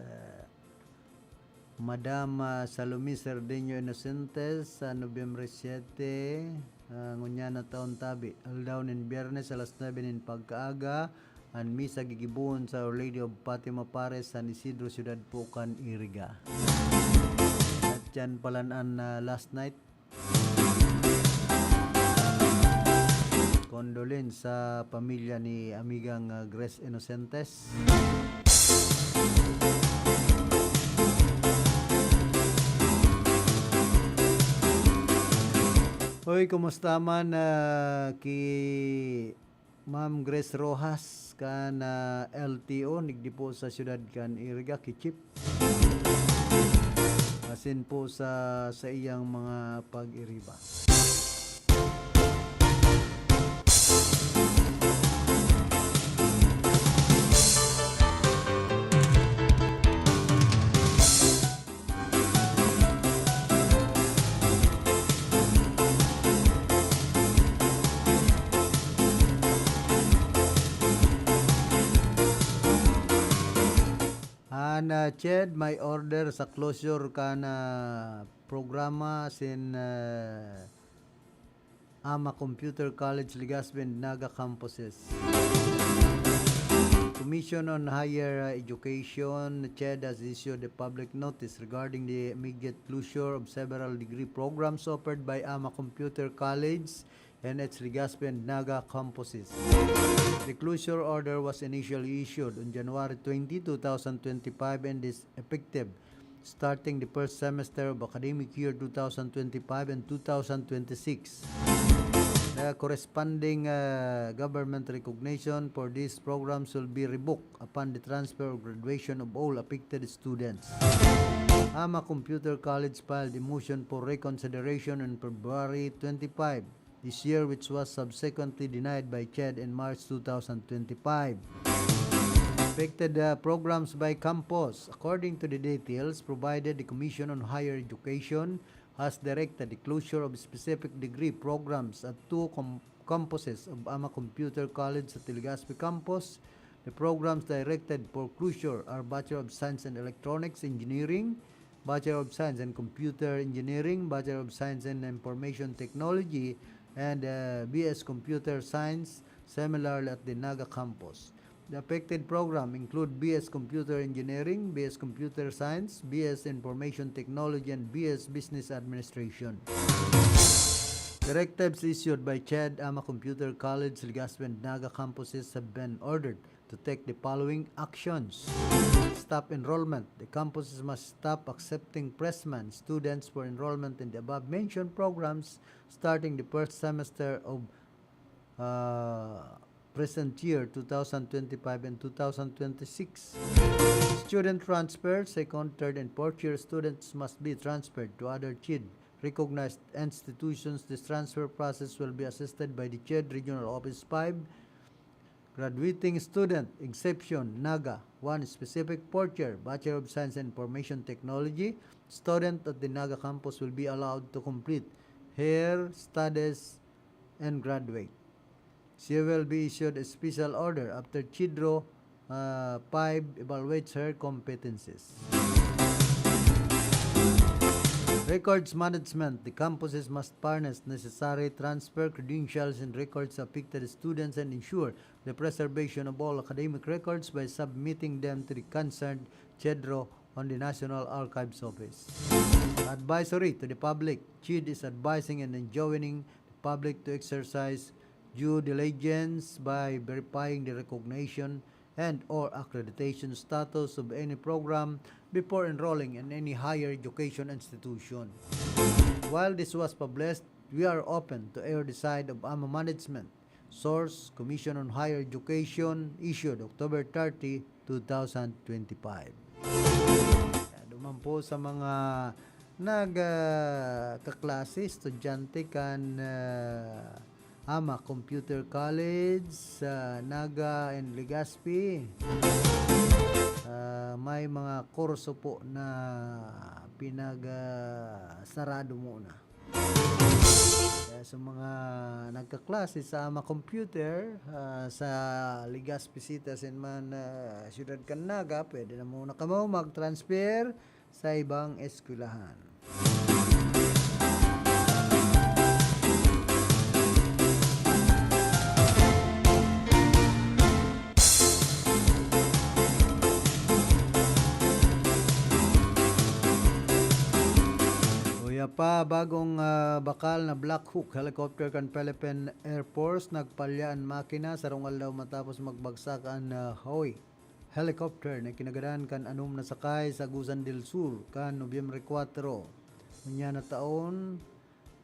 Madam, ah, Salome Cerdeño Innocentes, sa Nobyembre siete, ah, ngunyan na taon tabi. Aldaw nin Biyernes, alas nuebe nin pagkaaga, an misa gigibohon sa Our Lady of Fatima Parish, San Isidro, Ciudad Pucan, Iriga. At yan pala an, ah, last night. Condolence sa pamilya ni Amigang, ah, Grace Innocentes. Hoy, kumusta man, ah, ki Ma'am Grace Rojas kan, ah, L T O, nigdi po sa siyudad kan Iriga, Kichip. Asin po sa, sa iyang mga pag-iriba. An, ah, Ched, may order sa closure kan, ah, programa sin, ah, Ama Computer College, Legazpi and Naga campuses. Commission on Higher Education, Ched, has issued a public notice regarding the immediate closure of several degree programs offered by Ama Computer College and its Legazpi and Naga campuses. The closure order was initially issued on January twenty, two thousand twenty-five, and is effective starting the first semester of academic year two thousand twenty-five and two thousand twenty-six. The corresponding, uh, government recognition for these programs will be revoked upon the transfer or graduation of all affected students. Ama Computer College filed a motion for reconsideration on February twenty-five this year, which was subsequently denied by Ched in March two thousand twenty-five. Affected, uh, programs by campus. According to the details provided, the Commission on Higher Education has directed the closure of specific degree programs at two com-, campuses of Ama Computer College sa Legazpi Campus. The programs directed for closure are Bachelor of Science in Electronics Engineering, Bachelor of Science in Computer Engineering, Bachelor of Science in Information Technology, and, uh, B S Computer Science, similarly at the Naga Campus. The affected program include B S Computer Engineering, B S Computer Science, B S Information Technology, and B S Business Administration. Directives issued by Ched, Ama Computer College, Legazpi and Naga campuses have been ordered to take the following actions. Stop enrollment. The campuses must stop accepting freshmen students for enrollment in the above-mentioned programs starting the first semester of, uh, present year, two thousand twenty-five and two thousand twenty-six. Student transfer, second, third, and fourth year students must be transferred to other Ched recognized institutions. This transfer process will be assisted by the Ched Regional Office five. Graduating student, exception, Naga, one specific fourth year, Bachelor of Science in Information Technology student at the Naga campus will be allowed to complete her studies and graduate. She will be issued a special order after Ched Ro, uh, five evaluates her competencies. Records management. The campuses must furnish necessary transfer credentials and records of affected students and ensure the preservation of all academic records by submitting them to the concerned Ched Ro on the National Archives Office. Advisory to the public. Ched is advising and enjoining the public to exercise due diligence by verifying the recognition and or accreditation status of any program before enrolling in any higher education institution. While this was published, we are open to hear the side of Ama management. Source, Commission on Higher Education, issued October thirty, two thousand twenty-five. Kaya duman po sa mga nag, ah, kaklase, estudyante kan, ah, Ama Computer College sa Naga and Legazpi. Ah, may mga kurso po na pinag, ah, sarado muna. Kaya sa mga nagkaklase sa ama computer, ah, sa Legazpi City asin man, ah, siyudad kan Naga, pwede na muna kamo mag-transfer sa ibang eskwelahan. Uya pa, bagong, ah, bakal na Black Hawk helicopter kan Philippine Air Force, nagpalya an makina sarong aldaw matapos magbagsak an, ah, Huey helicopter na kinagadan kan anom na sakay sa Agusan del Sur kan Nobyembre kuwatro. Ngunyan na taon,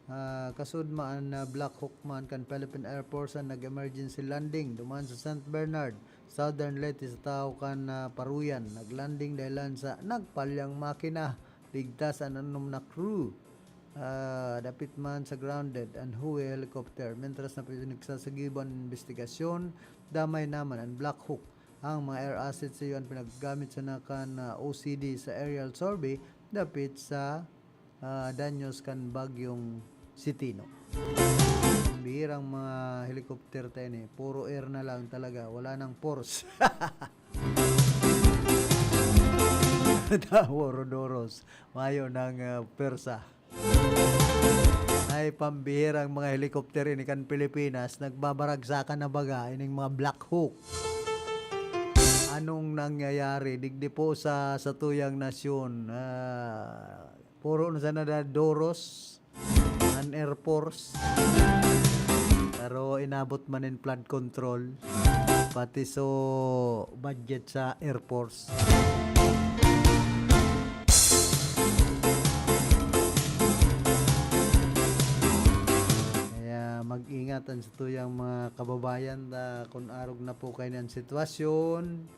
ah, kasudma an, ah, Black Hawk man kan Philippine Air Force an nag-emergency landing duman sa Saint Bernard, Southern Leyte, sa tahaw kan, ah, Paruyan. Naglanding dahelan sa nagpalyang makina. Ligtas an anom na crew. Ah, dapit man sa grounded an Huey helicopter, mentras na pinagsasagiban an imbestigasyon. Damay naman an Black Hawk. Ang mga air assets sa iyo an pinaggamit sa nakan na O C D sa aerial survey dapit sa, ah, danyos kan Bagyong Sitino. Bihirang mga helicopter ta ini, puro air na lang talaga, wala nang force. Tawo, Rodoros, mayo ng, ah, pwersa. Ay, pambihirang mga helicopter ini kan Pilipinas, nagbabaragsakan na baga ining mga Black Hawk. Anong nangyayari digdi po sa satuyang nasyon? Ah, puro na sana na Doros, an Air Force. Pero inabot man in flood control, pati so budget sa Air Force. Kaya mag-ingat an satuyang mga kababayan ta kun arog na po kaini an sitwasyon.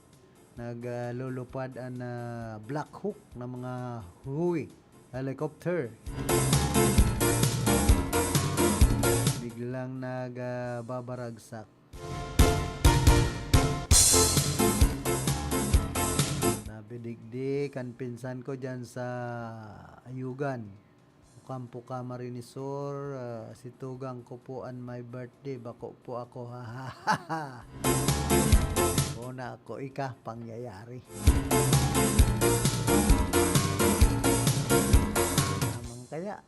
Nag, ah, lulupad an, ah, Black Hawk na mga Huey helicopter. Biglang nag, ah, babaragsak. Sabi digdi kan pinsan ko dyan sa Ayugan, "Kampo ka, Marinisor, ah, si Tugang ko po an may birthday, bako po ako." Una ako, ika, pangyayari. Naman kaya,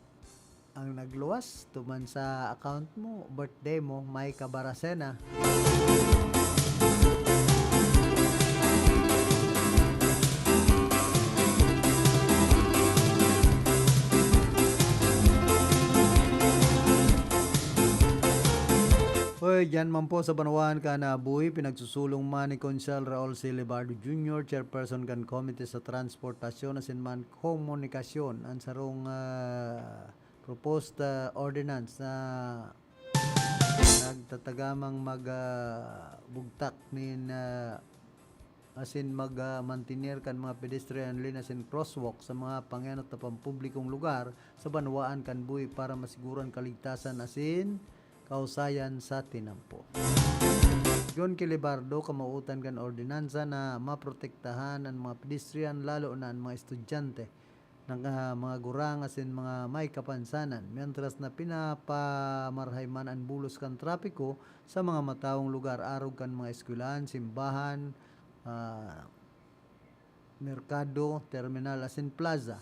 ang nagluwas, tuman sa account mo, birthday mo, may kabarasena. Hoy, dyan man po sa banwaan kan Abuhi, pinagsusulong man ni Konsehal Raul C. Lebardo Junior, chairperson kan Komite sa Transportasyon asin man Komunikasyon, an sarong, ah, proposed, ah, ordinance na nagtatagamang mag, ah, bugtak nin, ah, asin mag, ah, mantener kan mga pedestrian lane asin crosswalk sa mga pangenot na pampublikong lugar sa banwaan kan Buhi para masiguran kaligtasan asin kausayan sa tinampo. Sigon ki Lebardo, kamauotan kan ordinansa na maprotektahan an mga pedestrian, lalo na an mga estudyante, nang, ah, mga gurang asin mga may kapansanan, mientras na pinapamarhay man an bulos kan trapiko sa mga matawong lugar arog kan mga eskwelahan, simbahan, ah, merkado, terminal asin plaza.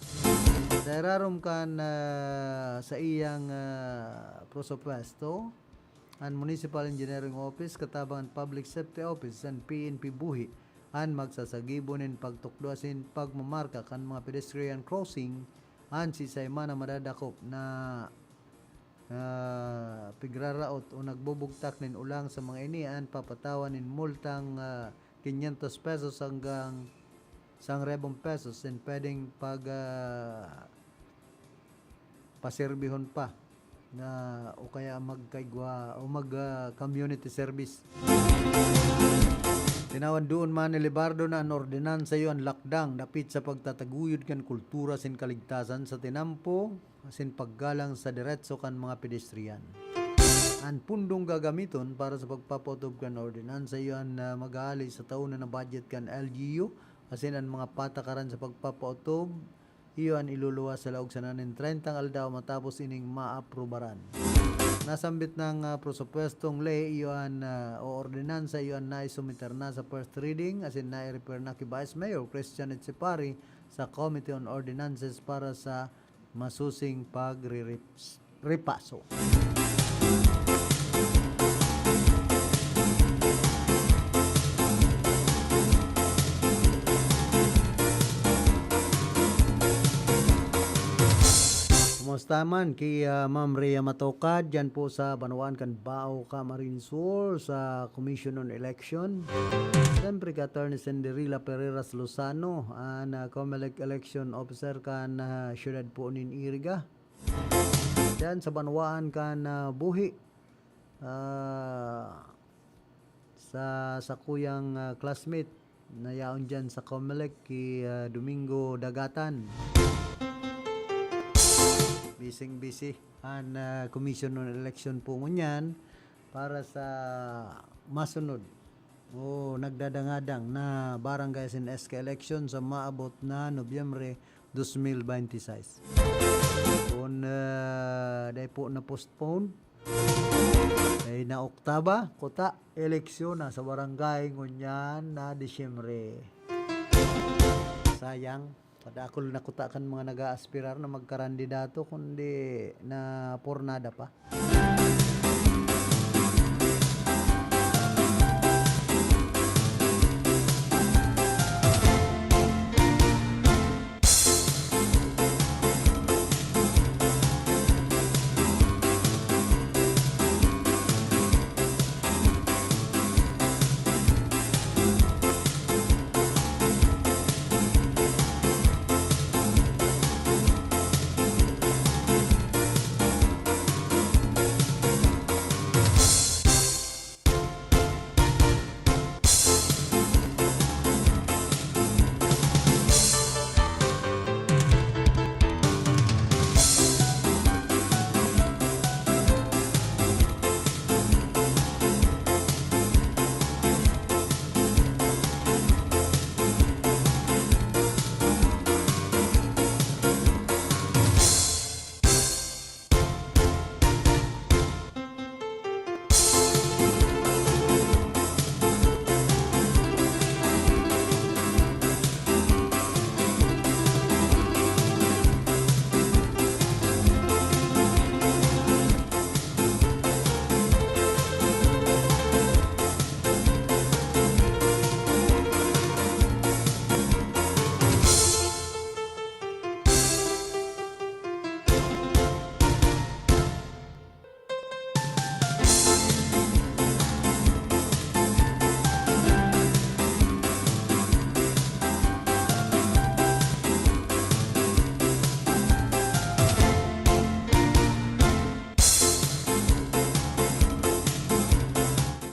Sa irarom kan, ah, saiyang, ah, presupuesto, an Municipal Engineering Office katabang an Public Safety Office asin P N P Buhi an magsasagibo nin pagtukdo asin pagmamarka kan mga pedestrian crossing, an siisay man na madadakop na, ah, pigraraot o nagbubugtak nin olang sa mga ini, an papatawan nin multang, ah, quinientos pesos hanggang sarong rebong pesos, asin pwedeng pag, ah, paserbihon pa na o kaya magkaigwa o mag, ah, community service. Tinawan duon man ni Lebardo na an ordinansa iyo an lakdang dapit sa pagtataguyod kan kultura asin kaligtasan sa tinampo asin paggalang sa deretso kan mga pedestrian. An pundong gagamiton para sa pagpapautob kan ordinansa iyo an, ah, maghahali sa taon na budget kan L G U asin an mga patakaran sa pagpapautob, iyo an iluluwas sa laog sana nin trentang aldaw matapos ining maaprubaran. Nasambit nang, ah, presupuestong ley, iyo an, ah, o ordinansa, iyo an naisumiter na sa first reading, asin nai-refer na ki Vice Mayor Christian Etchepare sa Committee on Ordinances para sa masusing pagre-reps-, repaso. Kumusta man ki, ah, Ma'am Rhea Matokad, dyan po sa banwaan kan Bao, Camarines Sur, sa Commission on Election? Siyempre, ki Attorney Cinderella Pereras Lozano, an, ah, Comelec Election Officer kan, ah, siyudad po nin Iriga. Diyan sa banwaan kan, ah, Buhi, ah, sa sakuyang, ah, classmate na yaon diyan sa Comelec, ki, ah, Domingo Dagatan. Bising-bisi an, ah, Commission on Election po ngunyan para sa masunod o nagdadangadang na barangay asin S K election sa maabot na Nobyembre dos mil bente y seis. Kun, ah, dai po na-postpone, ay na-oktaba, kuta, eleksyon na sa barangay ngunyan na Disyembre. Sayang. Padakul na kuta kan mga nag-aaspirar na magkarandidato, kundi na por nada pa.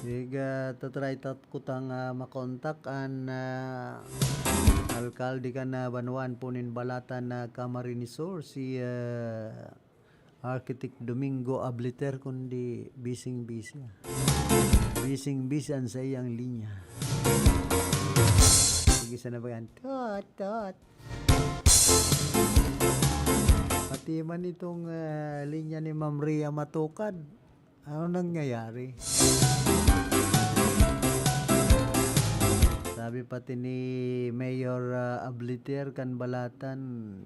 Sige, tatry ta kutang, ah, makontak an, ah, alkalde kan, ah, banwaan po nin Balatan na Camarines Sur, si, ah, Architect Domingo Abliter, kundi bising-bisi, ah. Bising-bisi an saiyang linya. Sige, sana ba yan? Tot, tot. Pati man itong, ah, linya ni Ma'am Rhea Matukad. Ano nangyayari? Sabi pati ni Mayor, ah, Abliter kan Balatan,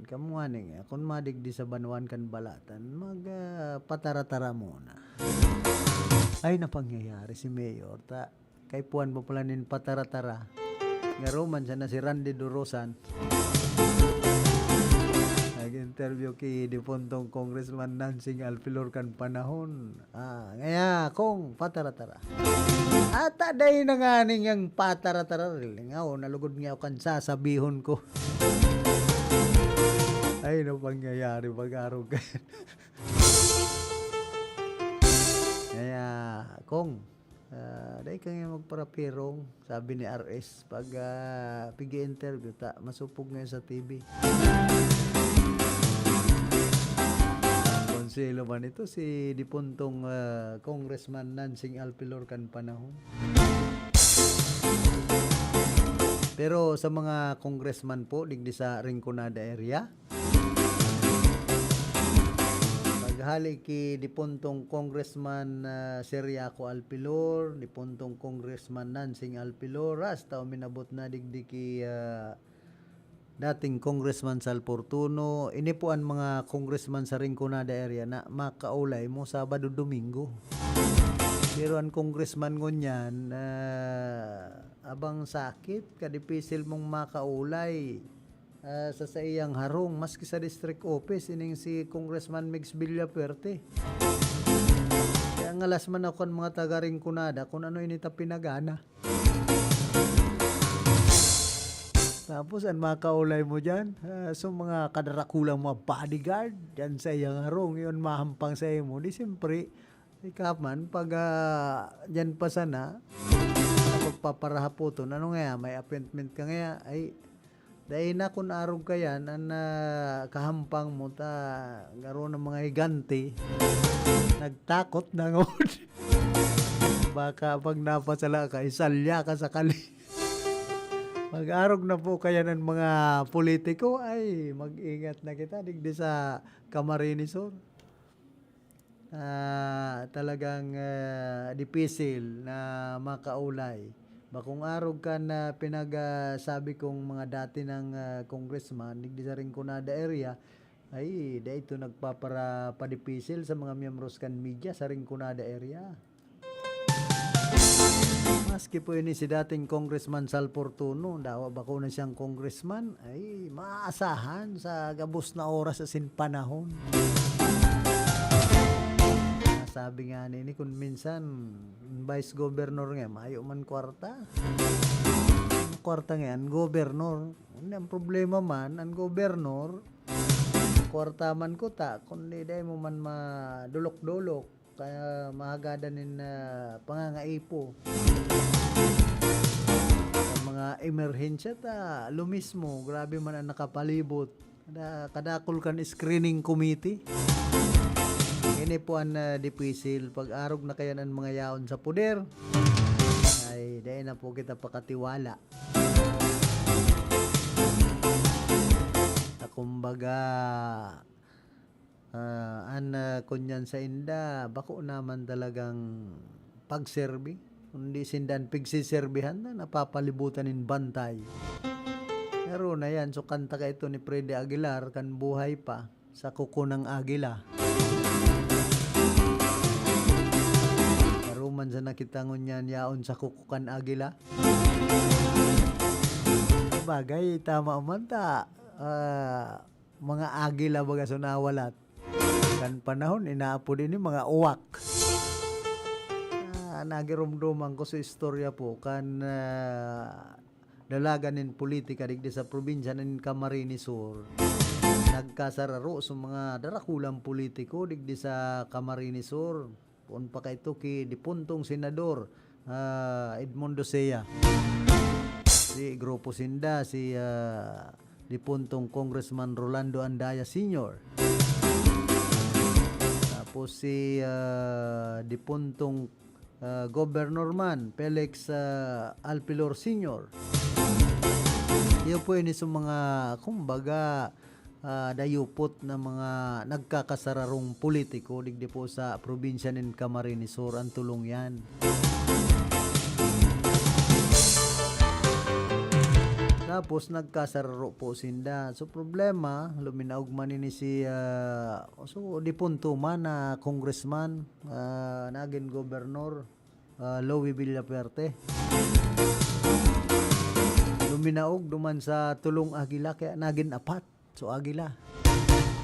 "Kamo ngani nga, kun madigdi sa banwaan kan Balatan, mag, ah, patara-tara muna." Ay, napangyayari si Mayor, ta kaipuhan pa pala nin patara-tara. Ngaro man sana si Randy Durosan. Nag-interview ki dipuntong Congressman Nancing Alpilor kan panahon. Ah, ngaya, kung patara-tara. Ata dai na ngani niyang patara-tara, lingaw, nalugod niya kan sasabihon ko. Ay, ano pangyayari pag-arog ka? Kaya, kung, ah, dai ka ngayon magparapirong, sabi ni R S, pag, ah, pigi-interview ta, masupog ngayon sa T V. Konselo man ito, si dipuntong, ah, Congressman Nancing Alpilor kan panahon. Pero sa mga congressman po digdi sa Rinconada area, paghali ki dipuntong Congressman, ah, Ciriaco Alpilor, dipuntong Congressman Nansing Alpilor, hasta uminabot na digdi ki, ah, dating Congressman Sal Fortuno, ini po an mga congressman sa Rinconada area na makaulay mo Sabado, Domingo. Pero an congressman ngunyan, ah, abang sakit, kadipisil mong makaulay, ah, sa saiyang harong, maski sa district office, ining si Congressman Migs Villafuerte. Kaya ngalas man ako kan mga taga Rinconada kung ano ini ta pinagana. Tapos, an makaulay mo diyan, ah, so mga kadarakulang mga bodyguard diyan sa iyang harong, yun mahampang sa imo. Di siyempre, ikaw man, pag, ah, diyan pa sana, pagpaparahapoton, ano nga yan, may appointment ka nga yan, ay, dai na kun arog ka yan, an, ah, kahampang mo ta, garo ng mga higante, nagtakot na ngod. Baka pag napasala ka, isalya ka sa kali. Mag-arog na po kaya ng mga politiko, ay, mag-ingat na kita digdi sa Camarines Sur. Ah, talagang, ah, dipisil na makaulay. Bakong arog kan, ah, pinag, ah, sabi kong mga dati ng, ah, congressman digdi sa Rinconada area, ay, dai ito nagpapara-, padipisil sa mga miyembros kan media sa Rinconada area. Maski po ini si dating Congressman Sal Fortuno, dawa bako na siyang congressman, ay, maaasahan sa gabos na oras asin panahon. Sabi nga nini, kung minsan, vice governor nga, mayo man kwarta. Ang kwarta nga, an governor. Ang problema man, an governor, kwarta man kuta, kundi dai mo man madulok-dulok, kaya mahagadan nin, ah, pangangaipo. Sa mga emerhensya ta, lo mismo, grabe man ang nakapalibot. Kada, kadakul kan screening committee. Ini po an, ah, dipisil. Pag-arog na kayan an mga yaon sa poder, ay, dai na po kita pakatiwala. Na kumbaga, ah, an, ah, kunyan sa inda, bako naman talagang pagserbi, kundi sinda an pigsiserbihan na napapalibutan nin bantay. Pero na yan, so kanta ka ito ni Freddy Aguilar, kan buhay pa, sa kuko ng agila. Pero man sa nakita ngunyan yaon sa kuko kan agila. Bagay, tama man ta. Ah, mga agila baga so nawalat. Kan panahon, inaapod ini mga uwak. Ah, nagirumduman ko sa istorya po, kan, ah, dalagan nin politika digdi sa probinsya nin Camarines Sur. Nagkasararo sa mga darakulang politiko digdi sa Camarines Sur. Poon pa kaito ki dipuntong senador, ah, Edmundo Sea. Si grupo sinda, si, ah, dipuntong Congressman Rolando Andaya Senior. Tapos si, ah, dipuntong, ah, Governor man, Felix, ah, Alpilor Senior. Iyo po ini sa mga, kumbaga, ah, dayupot na mga nagkakasararong politiko digdi po sa probinsya nin Camarines Sur, an tolong yan. Tapos nagkasararo po sinda. So, problema, luminaog man ini si, ah, so, dipunto man na congressman, ah, nagin gobernador, ah, Louie Villafuerte. Luminaog duman sa tolong agila, kaya nagin apat. So, agila.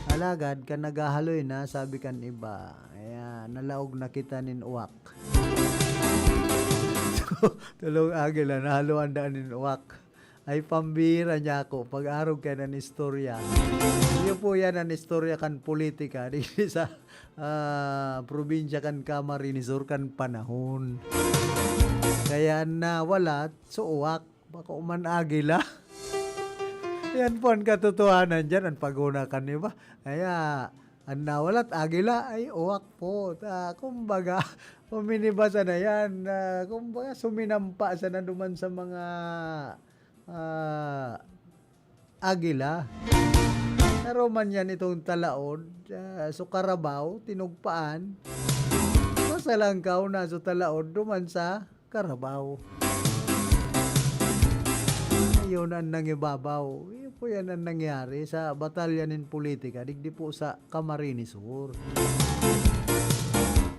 Alagad, kan naghahaloy na, sabi kan iba, "Ayan, nalaog na kita nin uwak." So, tolong agila, nahaloan daan nin uwak. Ay, pambira niya ako, pag-arog kayan an istorya. Iyo po yan an istorya kan politika, digdi sa, ah, probinsya kan Camarines Sur kan panahon. Kaya nawalat, so uwak. Bako man agila. Yan po an katotohanan diyan, an paghona kan iba. Kaya, an nawalat agila ay uwak po. Ta, kumbaga, puminiba sana yan. Ah, kumbaga, suminampa sana duman sa mga ah, agila. Naroman yan itong talaod, ah, so karabaw, tinugpaan. Masalangkaw na so talaod, duman sa karabaw. Ayun ang nangibabaw. Iyo po yan ang nangyari sa batalya nin politika, digdi po sa Camarines Sur.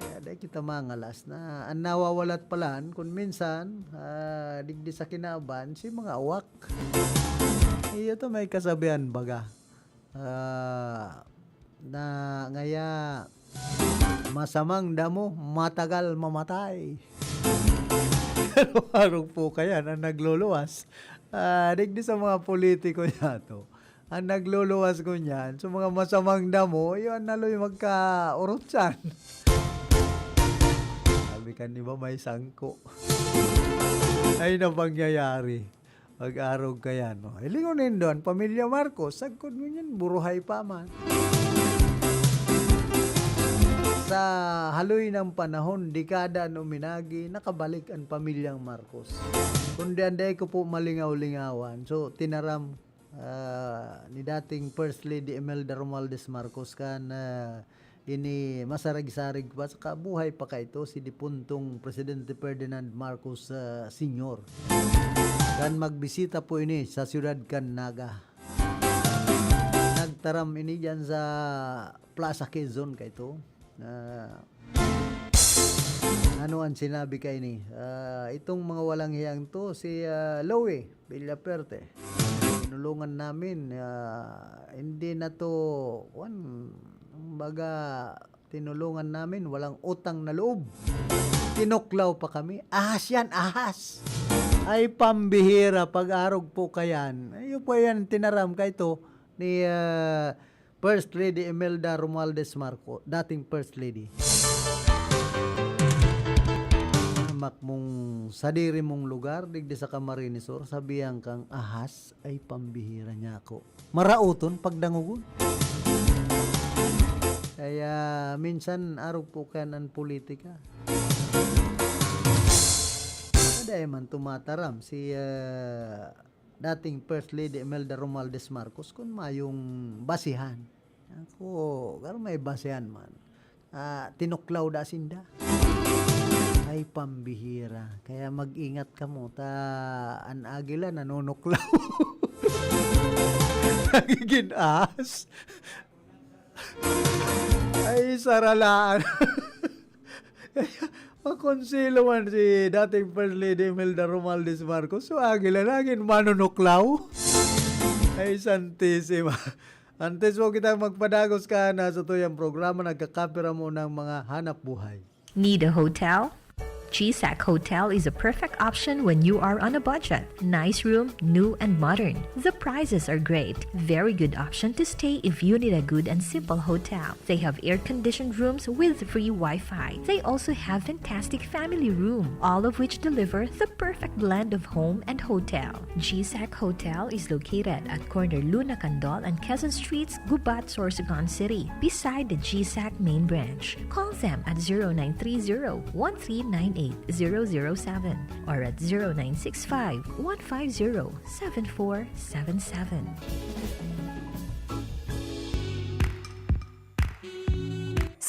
Kaya di kita mangalas na ang nawawalat palan, kung minsan, ah, digdi sa kinaban, si mga awak. Iyo to may kasabihan baga. Ah, na ngaya, "Masamang damo, matagal mamatay." Pero arog po kayan ang nagluluwas. Ah, digdi sa mga politiko niya to. Ang nagluluwas ko niyan, sa mga masamang damo, yun, naloy magkaurutsan. Sabi kan iba, may sangko. Ay, na pangyayari. Pag-arog kaya, no? Hilingon nindo, ang pamilya Marcos, sagkod ngunyan, buruhay pa man. Sa haloy ng panahon, dekada an uminagi, nakabalik ang pamilyang Marcos. Kundi anday ko po malingaw-lingawan. So, tinaram, ah, ni dating First Lady Imelda Romualdez Marcos kan, ah, ini masarag-sarag pa, saka buhay pa kaito si dipuntong Presidente Ferdinand Marcos, ah, Senior. Kan magbisita po ini sa siyudad kan Naga. Nagtaram ini diyan sa Plaza Quezon kaito. Ah, ano ang sinabi kaini? Ah, itong mga walang hiyang to, si, ah, Louie Villaperte. Tinulungan namin, ah, hindi na to, kuwan, kumbaga, tinulungan namin, walang utang na loob. Tinuklaw pa kami. Ahas yan, ahas! Ay, pambihira, pag-arog po kayan. Ayun po yan, tinaram kaito ni, ah, First Lady Imelda Romualdez Marcos, dating First Lady. Hamak mong sadiri mong lugar, digdi sa Camarines Sur, sabihan kang ahas, ay pambihira niya ako. Maraoton, pagdangogon. Kaya minsan, arog po kayan ang politika. Dai man tumataram si, ah, dating First Lady Imelda Romualdez Marcos kun mayong basihan. Ako, pero may basihan man. Ah, tinuklaw da sinda. Ay, pambihira. Kaya mag-ingat kamo, ta an agila nanunuklaw. Nagigin ahas. Ay, saralaan. Makonselo man si dating First Lady Imelda Romualdez Marcos. So, agila nagin manunuklaw. Ay, Santisima. Antes mo kita magpadagos ka na sa tuyang programa, nagkakapira mo ng mga hanap buhay. Need a hotel? G S A C Hotel is a perfect option when you are on a budget. Nice room, new and modern. The prices are great. Very good option to stay if you need a good and simple hotel. They have air-conditioned rooms with free Wi-Fi. They also have fantastic family room, all of which deliver the perfect blend of home and hotel. G S A C Hotel is located at corner Luna Candol and Quezon Streets, Gubat, Sorsogon City, beside the G S A C main branch. Call them at zero nine three zero, one three nine eight, zero zero seven or at zero nine six five, one five zero, seven four seven seven.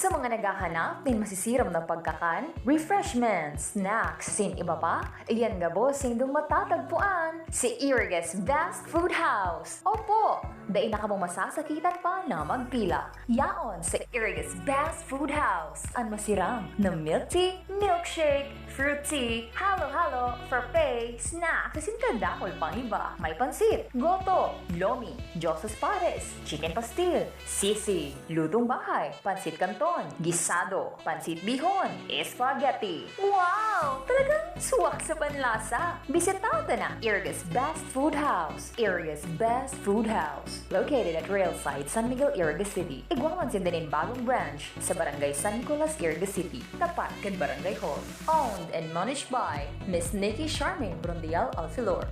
Sa mga naghahanap nin masisiram na pagkakan, refreshments, snacks, asin iba pa, iyan gabos indong matatagpuan sa Iriga's Best Food House. Opo, dai na kamo masasakitan pa na magpila. Yaon sa Iriga's Best Food House, an masiram na milk tea, milkshake, fruit tea, halo-halo, frappe, snacks, asin kadakul pang iba. May pansit, goto, lomi, Diosas Pares, chicken pastil, sisig, lutong bahay, pansit canton, gisado, pansit bihon, spaghetti. Wow! Talagang swak sa panlasa! Bisita ta na Iriga's Best Food House. Iriga's Best Food House, located at Railside, San Miguel, Iriga City. Igwa man sinda nin bagong branch sa Barangay San Nicolas, Iriga City, tapat kan Barangay Hall. Owned and managed by Miss Nikki Charmaine Brondial Alfilor.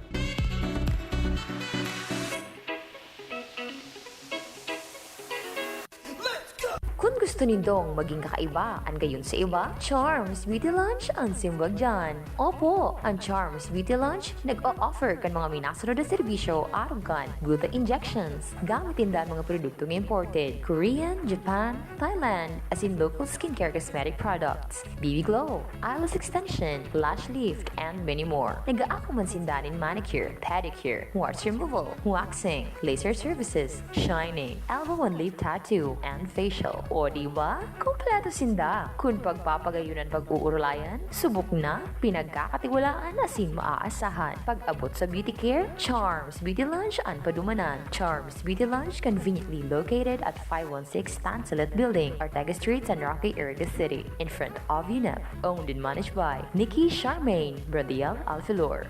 Kun gusto nindong maging kakaiba an gayon sa iba, Charms Beauty Lounge an simbag diyan. Opo, an Charms Beauty Lounge nag-o-offer kan mga minasunod na serbisyo arog kan gluta injections. Gamit ninda an mga produktong imported, Korean, Japan, Thailand, asin local skincare cosmetic products, B B Glow, eyelash extension, lash lift, and many more. Nag-aako man sinda nin manicure, pedicure, warts removal, waxing, laser services, shining, elbow and lip tattoo, and facial. O di ba? Kompleto sinda. Kun pagpapagayon an pag-uurulayan, subok na, pinagkakatiwalaan asin maaasahan. Pag-abot sa beauty care, Charms Beauty Lounge an padumanan. Charms Beauty Lounge, conveniently located at five one six Tansulit Building, Ortega Street, San Roque, Iriga City, in front of UNEP. Owned and managed by Nikki Charmaine Bradiel Alfilor.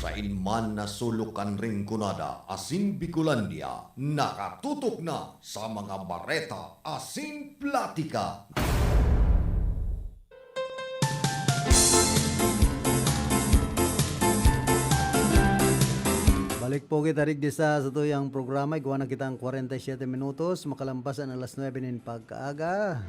Sain man na sulok kan Rinconada asin Bicolandia, nakatutok na sa mga bareta asin platika. Balik po kita digdi sa satuyang programa. Igwa na kitang kwarenta y siyete minutos, makalampas an alas nuebe nin pagkaaga.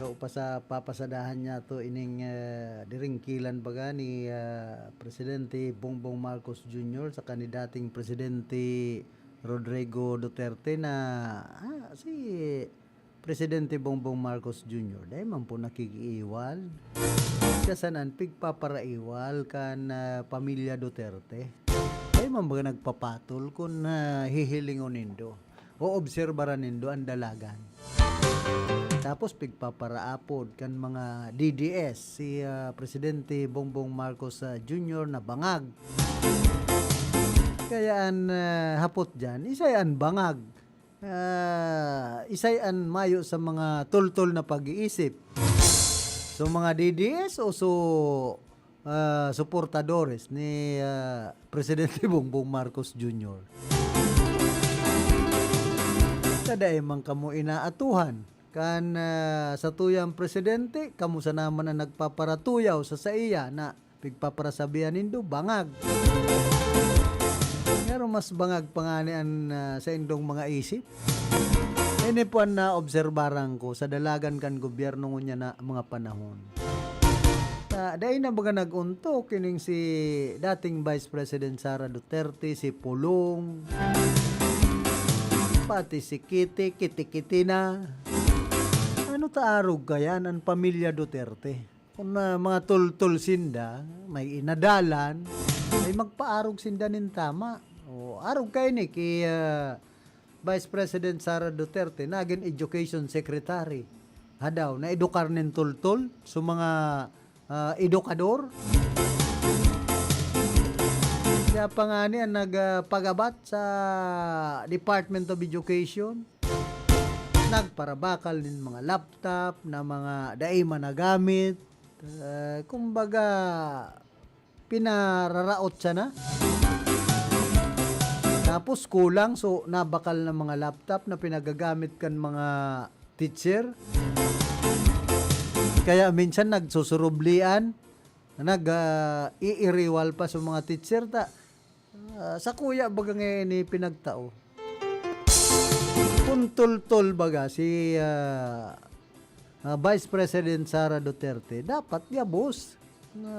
Pero pa sa papasadahan niya to ining, eh, diringkilan baga ni, ah, Presidente Bongbong Marcos Junior sa kanidating Presidente Rodrigo Duterte na, ah, si Presidente Bongbong Marcos Junior, dai man po nakikiiwal. Siya sana an pigpaparaiwal kan, ah, pamilya Duterte. Dai man baga nagpapatol kun, ah, hihilingon nindo o obserbaran nindo an dalagan. Tapos pigpaparaapod kan mga D D S si, ah, Presidente Bongbong Marcos, ah, Junior na bangag. Kaya an, ah, hapot diyan, isay an bangag? Ah, isay an mayo sa mga tultol na pag-iisip? So, mga D D S o so, ah, suportadores ni, ah, Presidente Bongbong Marcos Junior? Sa dai man kamo inaatuhan kan, ah, satuyang presidente, kamo sana man an nagpaparatuyaw sa saiya na pigpaparasabihan nindo, bangag. Pero mas bangag pa ngani an, ah, saindong mga isip. Ini po an naobserbaran ko sa dalagan kan gobyerno ngunyan na mga panahon. Ta-, dai na baga nag-ontok ining si dating Vice President Sara Duterte, si Pulong, pati si Kitty, Kitty-Kitty na. Ano ta arog kayan an pamilya Duterte? Kun, ah, mga tultol sinda, may inadalan, ay magpaarog sinda nin tama. O, arog kaini ki, ah, Vice President Sara Duterte, nagin Education Secretary. Hadaw, naedukar nin tultol sa mga, ah, edukador. Siya pa ngani an nag, ah, pagabat sa Department of Education. Nagparabakal nin mga laptop na mga dai man nagamit. Ah, kumbaga, pinararaot siya na. Tapos kulang, so nabakal na mga laptop na pinagagamit kan mga teacher. Kaya minsan nagsusurublian, nag, ah, iiriwal pa sa mga teacher ta, ah, sa kuya baga ngayon ni pinagtao. Kun tultol baga si, ah, ah, Vice President Sara Duterte, dapat gabos na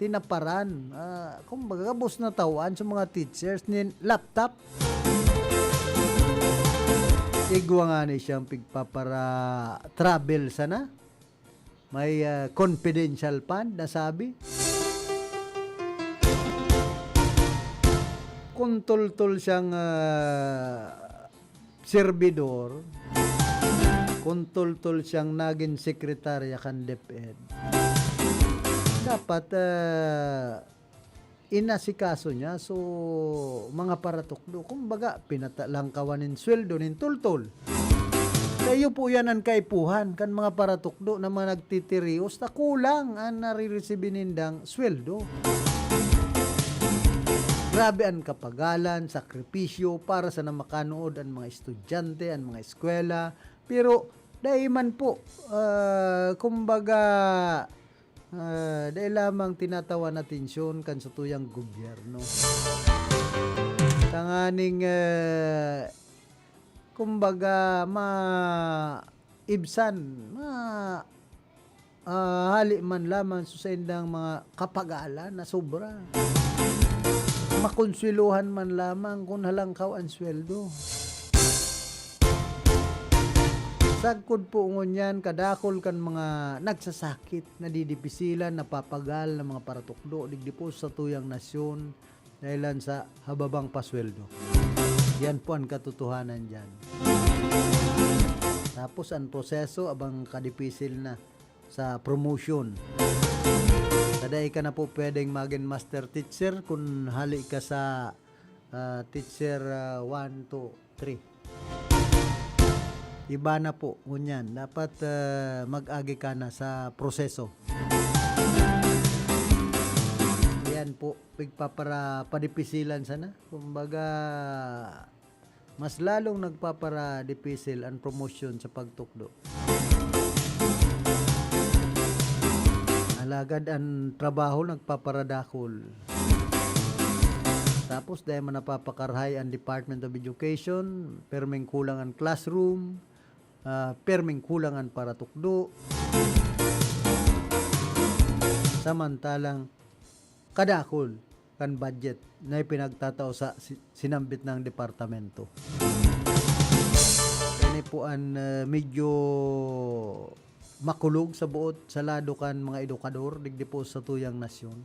tinaparan. Ah, kumbaga, gabos na tawaan sa mga teachers nin laptop. Igwa ngani siyang pigpapara-travel sana. May, ah, confidential fund, nasabi. Kun tultol siyang, ah, serbidor, kun tultol siyang nagin sekretarya kan DepEd, dapat, ah, inasikaso niya. So, mga paratukdo, kumbaga, pinatalangkawan nin sweldo nin tultol. Kaya po yan ang kaipuhan kan mga paratukdo na mga nagtitirios na kulang ang nariresibi nindang sweldo. Grabe ang kapagalan, sakripisyo para sa namakanood ang mga estudyante, ang mga eskwela. Pero dai man po, ah, kumbaga, ah, dai lamang tinatawan atensyon kan satuyang gobyerno. Tanganing, eh, kumbaga, maibsan, ma-, ah, hali man lamang sa saindang mga kapagalan na sobra. Makonswelohan man lamang kun halangkaw an sweldo. Sagkod po ngunyan, kadakul kan mga nagsasakit, nadidipisilan, napapagal na mga paratukdo digdi po sa tuyang nasyon, dahilan sa hababang pasweldo. Yan po ang katotohanan diyan. Tapos ang proseso, abang kadipisil na sa promotion. Sa dai ka na po pwedeng magin master teacher kun hali ka sa, ah, teacher, ah, one, two, three. Iba na po, ngunyan. Dapat, ah, mag-agi ka na sa proseso. Yan po, pigpapara-, padipisilan sana. Kumbaga, mas lalong nagpapara-dipisil ang promosyon sa pagtukdo. Alagad ang trabaho nagpaparadakul. Tapos, dai man napapakarhay ang Department of Education, perming kulang ang classroom, ah, perming kulang ang paratukdo. Samantalang, kadakul kan budget na ipinagtatao sa si-, sinambit na departamento. Ini po an, ah, medyo makulog sa buot sa lado kan mga edukador digdi po sa tuyang nasyon.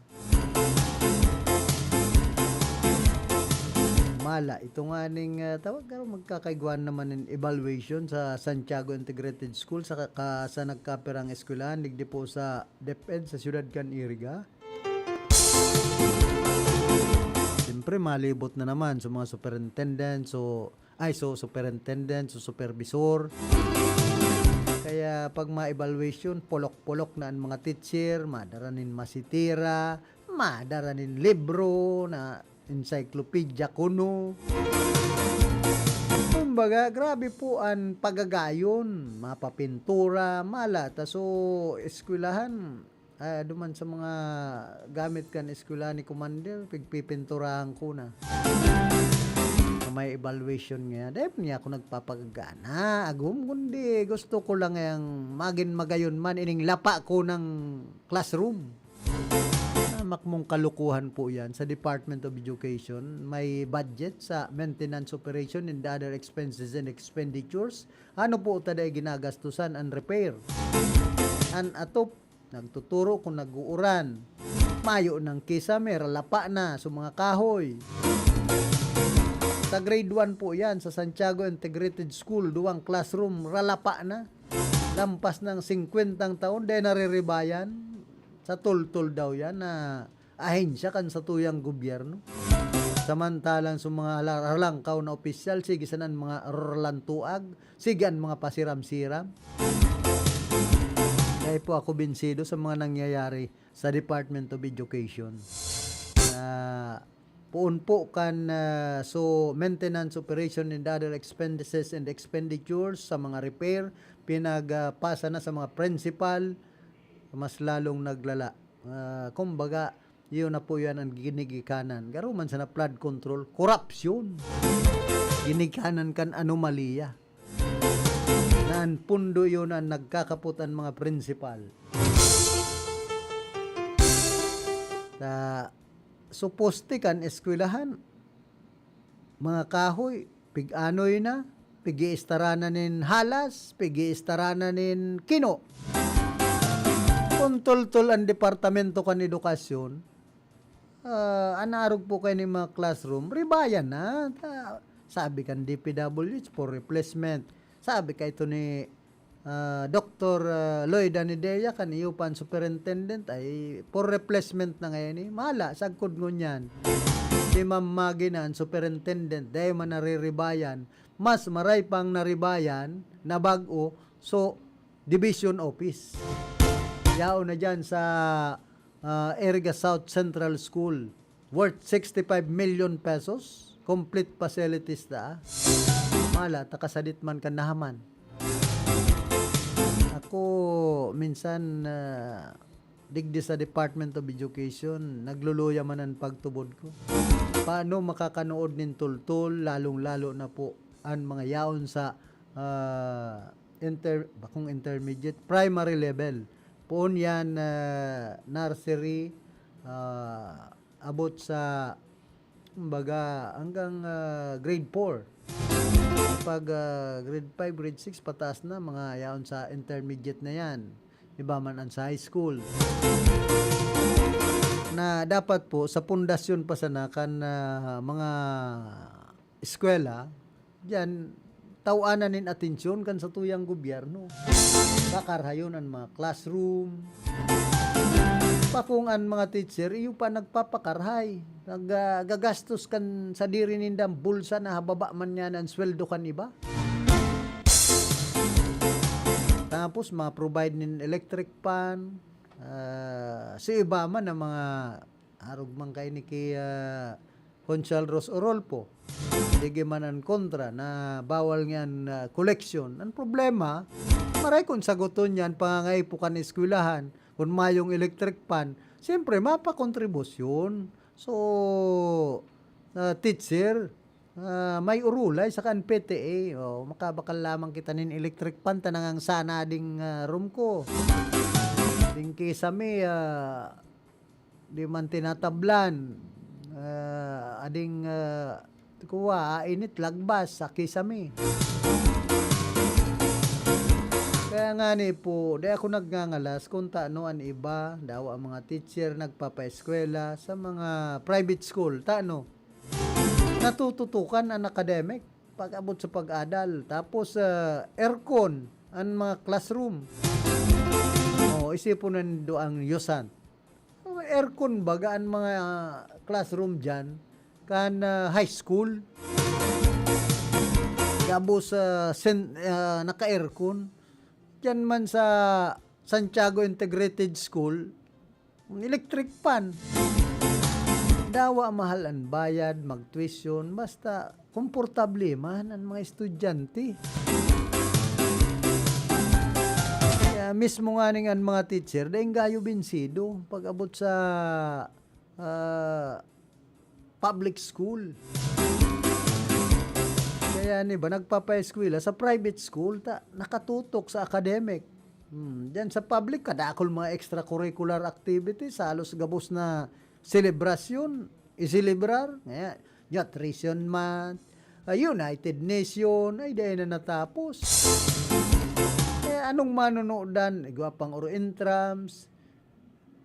Mala, ito nga ning, ah, tawag, pero magkakaigwaan naman nin evaluation sa Santiago Integrated School sa ka-, ka-, sa nagkapirang eskwelahan digdi po sa DepEd sa siyudad kan Iriga. Siyempre, malibot na naman sa mga superintendent, so, ay, so, superintendent, so, supervisor. Kaya pag ma-evaluation, polok-polok na ang mga teacher, madara nin masitira, madara nin libro na encyclopedia kuno. Kumbaga, grabe po ang pagagayon, mapapintura, mala ta. So, eskwelahan, ah, duman sa mga gamit kan eskwelahan ni Commander, pigpipinturahan ko na. May evaluation niya. Dahil niya ako nagpapagana, agum, kundi gusto ko lang yang magin magayon man ining lapa ko ng classroom. Ah, makmong kalukuhan po yan. Sa Department of Education, may budget sa maintenance operation and other expenses and expenditures. Ano po ta dai ginagastusan? An repair, an atop, nagtuturo kung nag-uuran. Mayo nang kisame, ralapa na sa mga kahoy. Sa grade one po yan, sa Santiago Integrated School, duwang classroom, ralapa na. Lampas ng singkwentang taon, dai nariribayan. Sa tultol daw yan na ahensya kan satuyang gobyerno. Samantalang sa mga hala-, halangkaw na opisyal, sige sana an mga rlantuag, sige an mga pasiram-siram. Dai po ako binsido sa mga nangyayari sa Department of Education. Na poon po kan, ah, so, maintenance operation and other expenses and expenditures sa mga repair, pinagpasa na sa mga principal, mas lalong naglala. Ah, kumbaga, yun na po yan ang ginigikanan. Garo man sana flood control, korupsyon. Ginikanan kan anomalya na an pundo yun ang nagkakapot an mga principal. Sa suposte kan eskwelahan, mga kahoy, pig-anoy na, pig-iistaranan nin halas, pig-iistaranan nin kino. Kung toltol ang Departamento kan Edukasyon, ah, an arog po kayo nin mga classroom, ribayan na. Ta-, sabi kan D P W H, for replacement. Sabi ka ito ni, ah, Doktor, ah, Lloyd Anidea, kan iyo pa ang superintendent, ay for replacement na ngayon eh. Mala, sagkod ngunyan. Si Ma'am Maggie na ang superintendent, dahil man nariribayan, mas maray pang naribayan na bag-o, so, division office. Yaon na dyan sa, ah, Iriga South Central School, worth sixty-five million pesos, complete facilities ta. Mala, ta kasadit man kan nahaman. Ako, minsan, ah, digdi sa Department of Education, nagluluya man ang pagtubod ko. Paano makakanood nin tultol, lalong-lalo na po an mga yaon sa, ah, inter-, bakong intermediate, primary level. Poon yan, ah, nursery, ah, abot sa, kumbaga, hanggang, ah, grade four. Pag, ah, grade five, grade six, pataas na, mga yaon sa intermediate na yan. Iba man ang sa high school. Na dapat po, sa pundasyon pa sana kan, ah, mga eskwela, diyan, tawanan nin atensyon kan satuyang gobyerno. Kakarhayon an mga classroom. Pakung an mga teacher, iyo pa nagpapakarhay. Nag-, ah, gagastos kan sadiri nindang bulsa na hababa man niya an sweldo kan iba. Tapos, ma-provide nin electric fan. Ah, si iba man ang mga arog man kaini ki, ah, Conchal Ros Orolpo. Sige man an kontra na bawal nga an, ah, koleksyon. Ang problema, maray kung saguton niya an pangangaipo kan eskwelahan, kung mayong electric fan, siyempre, mapakontribusyon. So, ah, teacher, ah, may urulay saka an P T A. O, makabakal lamang kita nin electric fan, tanangang sana ding, ah, room ko. Ding kisame, ah, di man tinatablan. Ah, ading, ah, kuwa, init, lagbas, sa kisame. Kaya nga ni po, di ako nagngangalas kung tano an iba, daw ang mga teacher nagpapaeskwela sa mga private school. Tano? Natututukan an academic pag-abot sa pag-adal. Tapos, ah, aircon an mga classroom. O, isipon nindo an U S A N T. Aircon baga an mga, ah, classroom diyan kan, ah, high school. Gabos, ah, sen-, ah, naka-aircon. Diyan man sa Santiago Integrated School, electric fan. Dawa mahal an bayad, mag-tuition, basta komportable man an mga estudyante. Kaya mismo nga ning an mga teacher, daing gayo binsido pag-abot sa, ah, public school. Kaya ni ba, nagpapaeskwela sa private school, ta, nakatutok sa academic. Hmm, diyan sa public, kadakol mga extracurricular activities, halos gabos na selebrasyon, iselebrar. Kaya, Nutrition Month, ah, United Nation, ay, dahil na natapos. Eh, anong manunodan? Igwa pang oro intrams.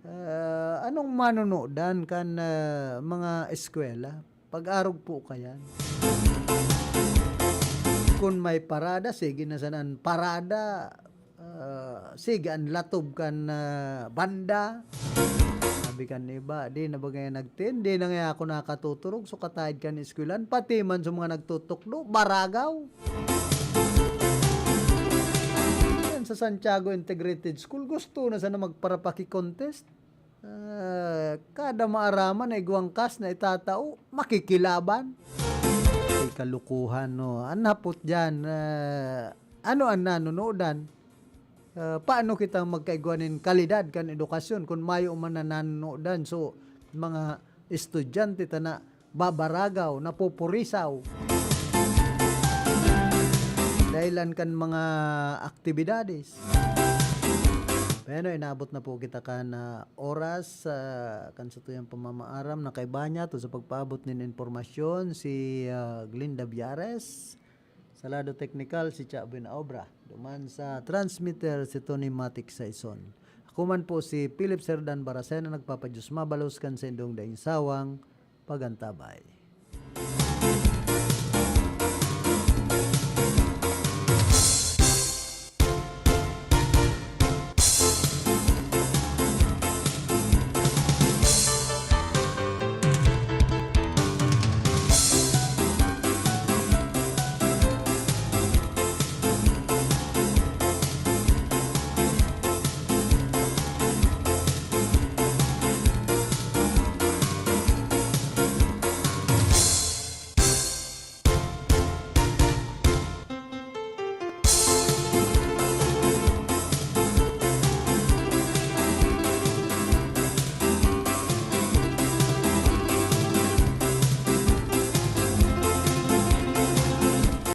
Ah, anong manunodan kan, ah, mga eskwela? Pag-arog po kayan. Kun may parada, sige na sana an parada. Ah, sige, an latob kan, ah, banda. Sabi kan iba, "Di na ba kaya nagtin? Di na kaya ako nakatuturog sa katahid kan eskwelahan?" Pati man sa mga nagtutukdo, baragaw. Yan sa Santiago Integrated School, gusto na sana magparapaki contest. Ah, kada maaraman na igwang kas na itatao, makikilaban. Ay, kalukuhan, no? An hapot diyan, ah, ano an nanunodan? Ah, paano kita magkaigwa nin kalidad kan edukasyon kun mayo man na nanunodan? So, mga estudyante ta na babaragaw, napupurisaw. Dahilan kan mga aktibidades. Bueno, inabot na po kita kan, ah, oras, ah, kan satuyang pamamaaram na kaiba niya to sa pagpaabot nin impormasyon si, ah, Glinda Biares. Sa lado teknikal, si Cha Buenaobra. Duman sa transmitter, si Tony Matic Saison. Ako man po si Philip Serdan Baracena, nagpapadiyos mabalos kan saindong daing sawang pagantabay.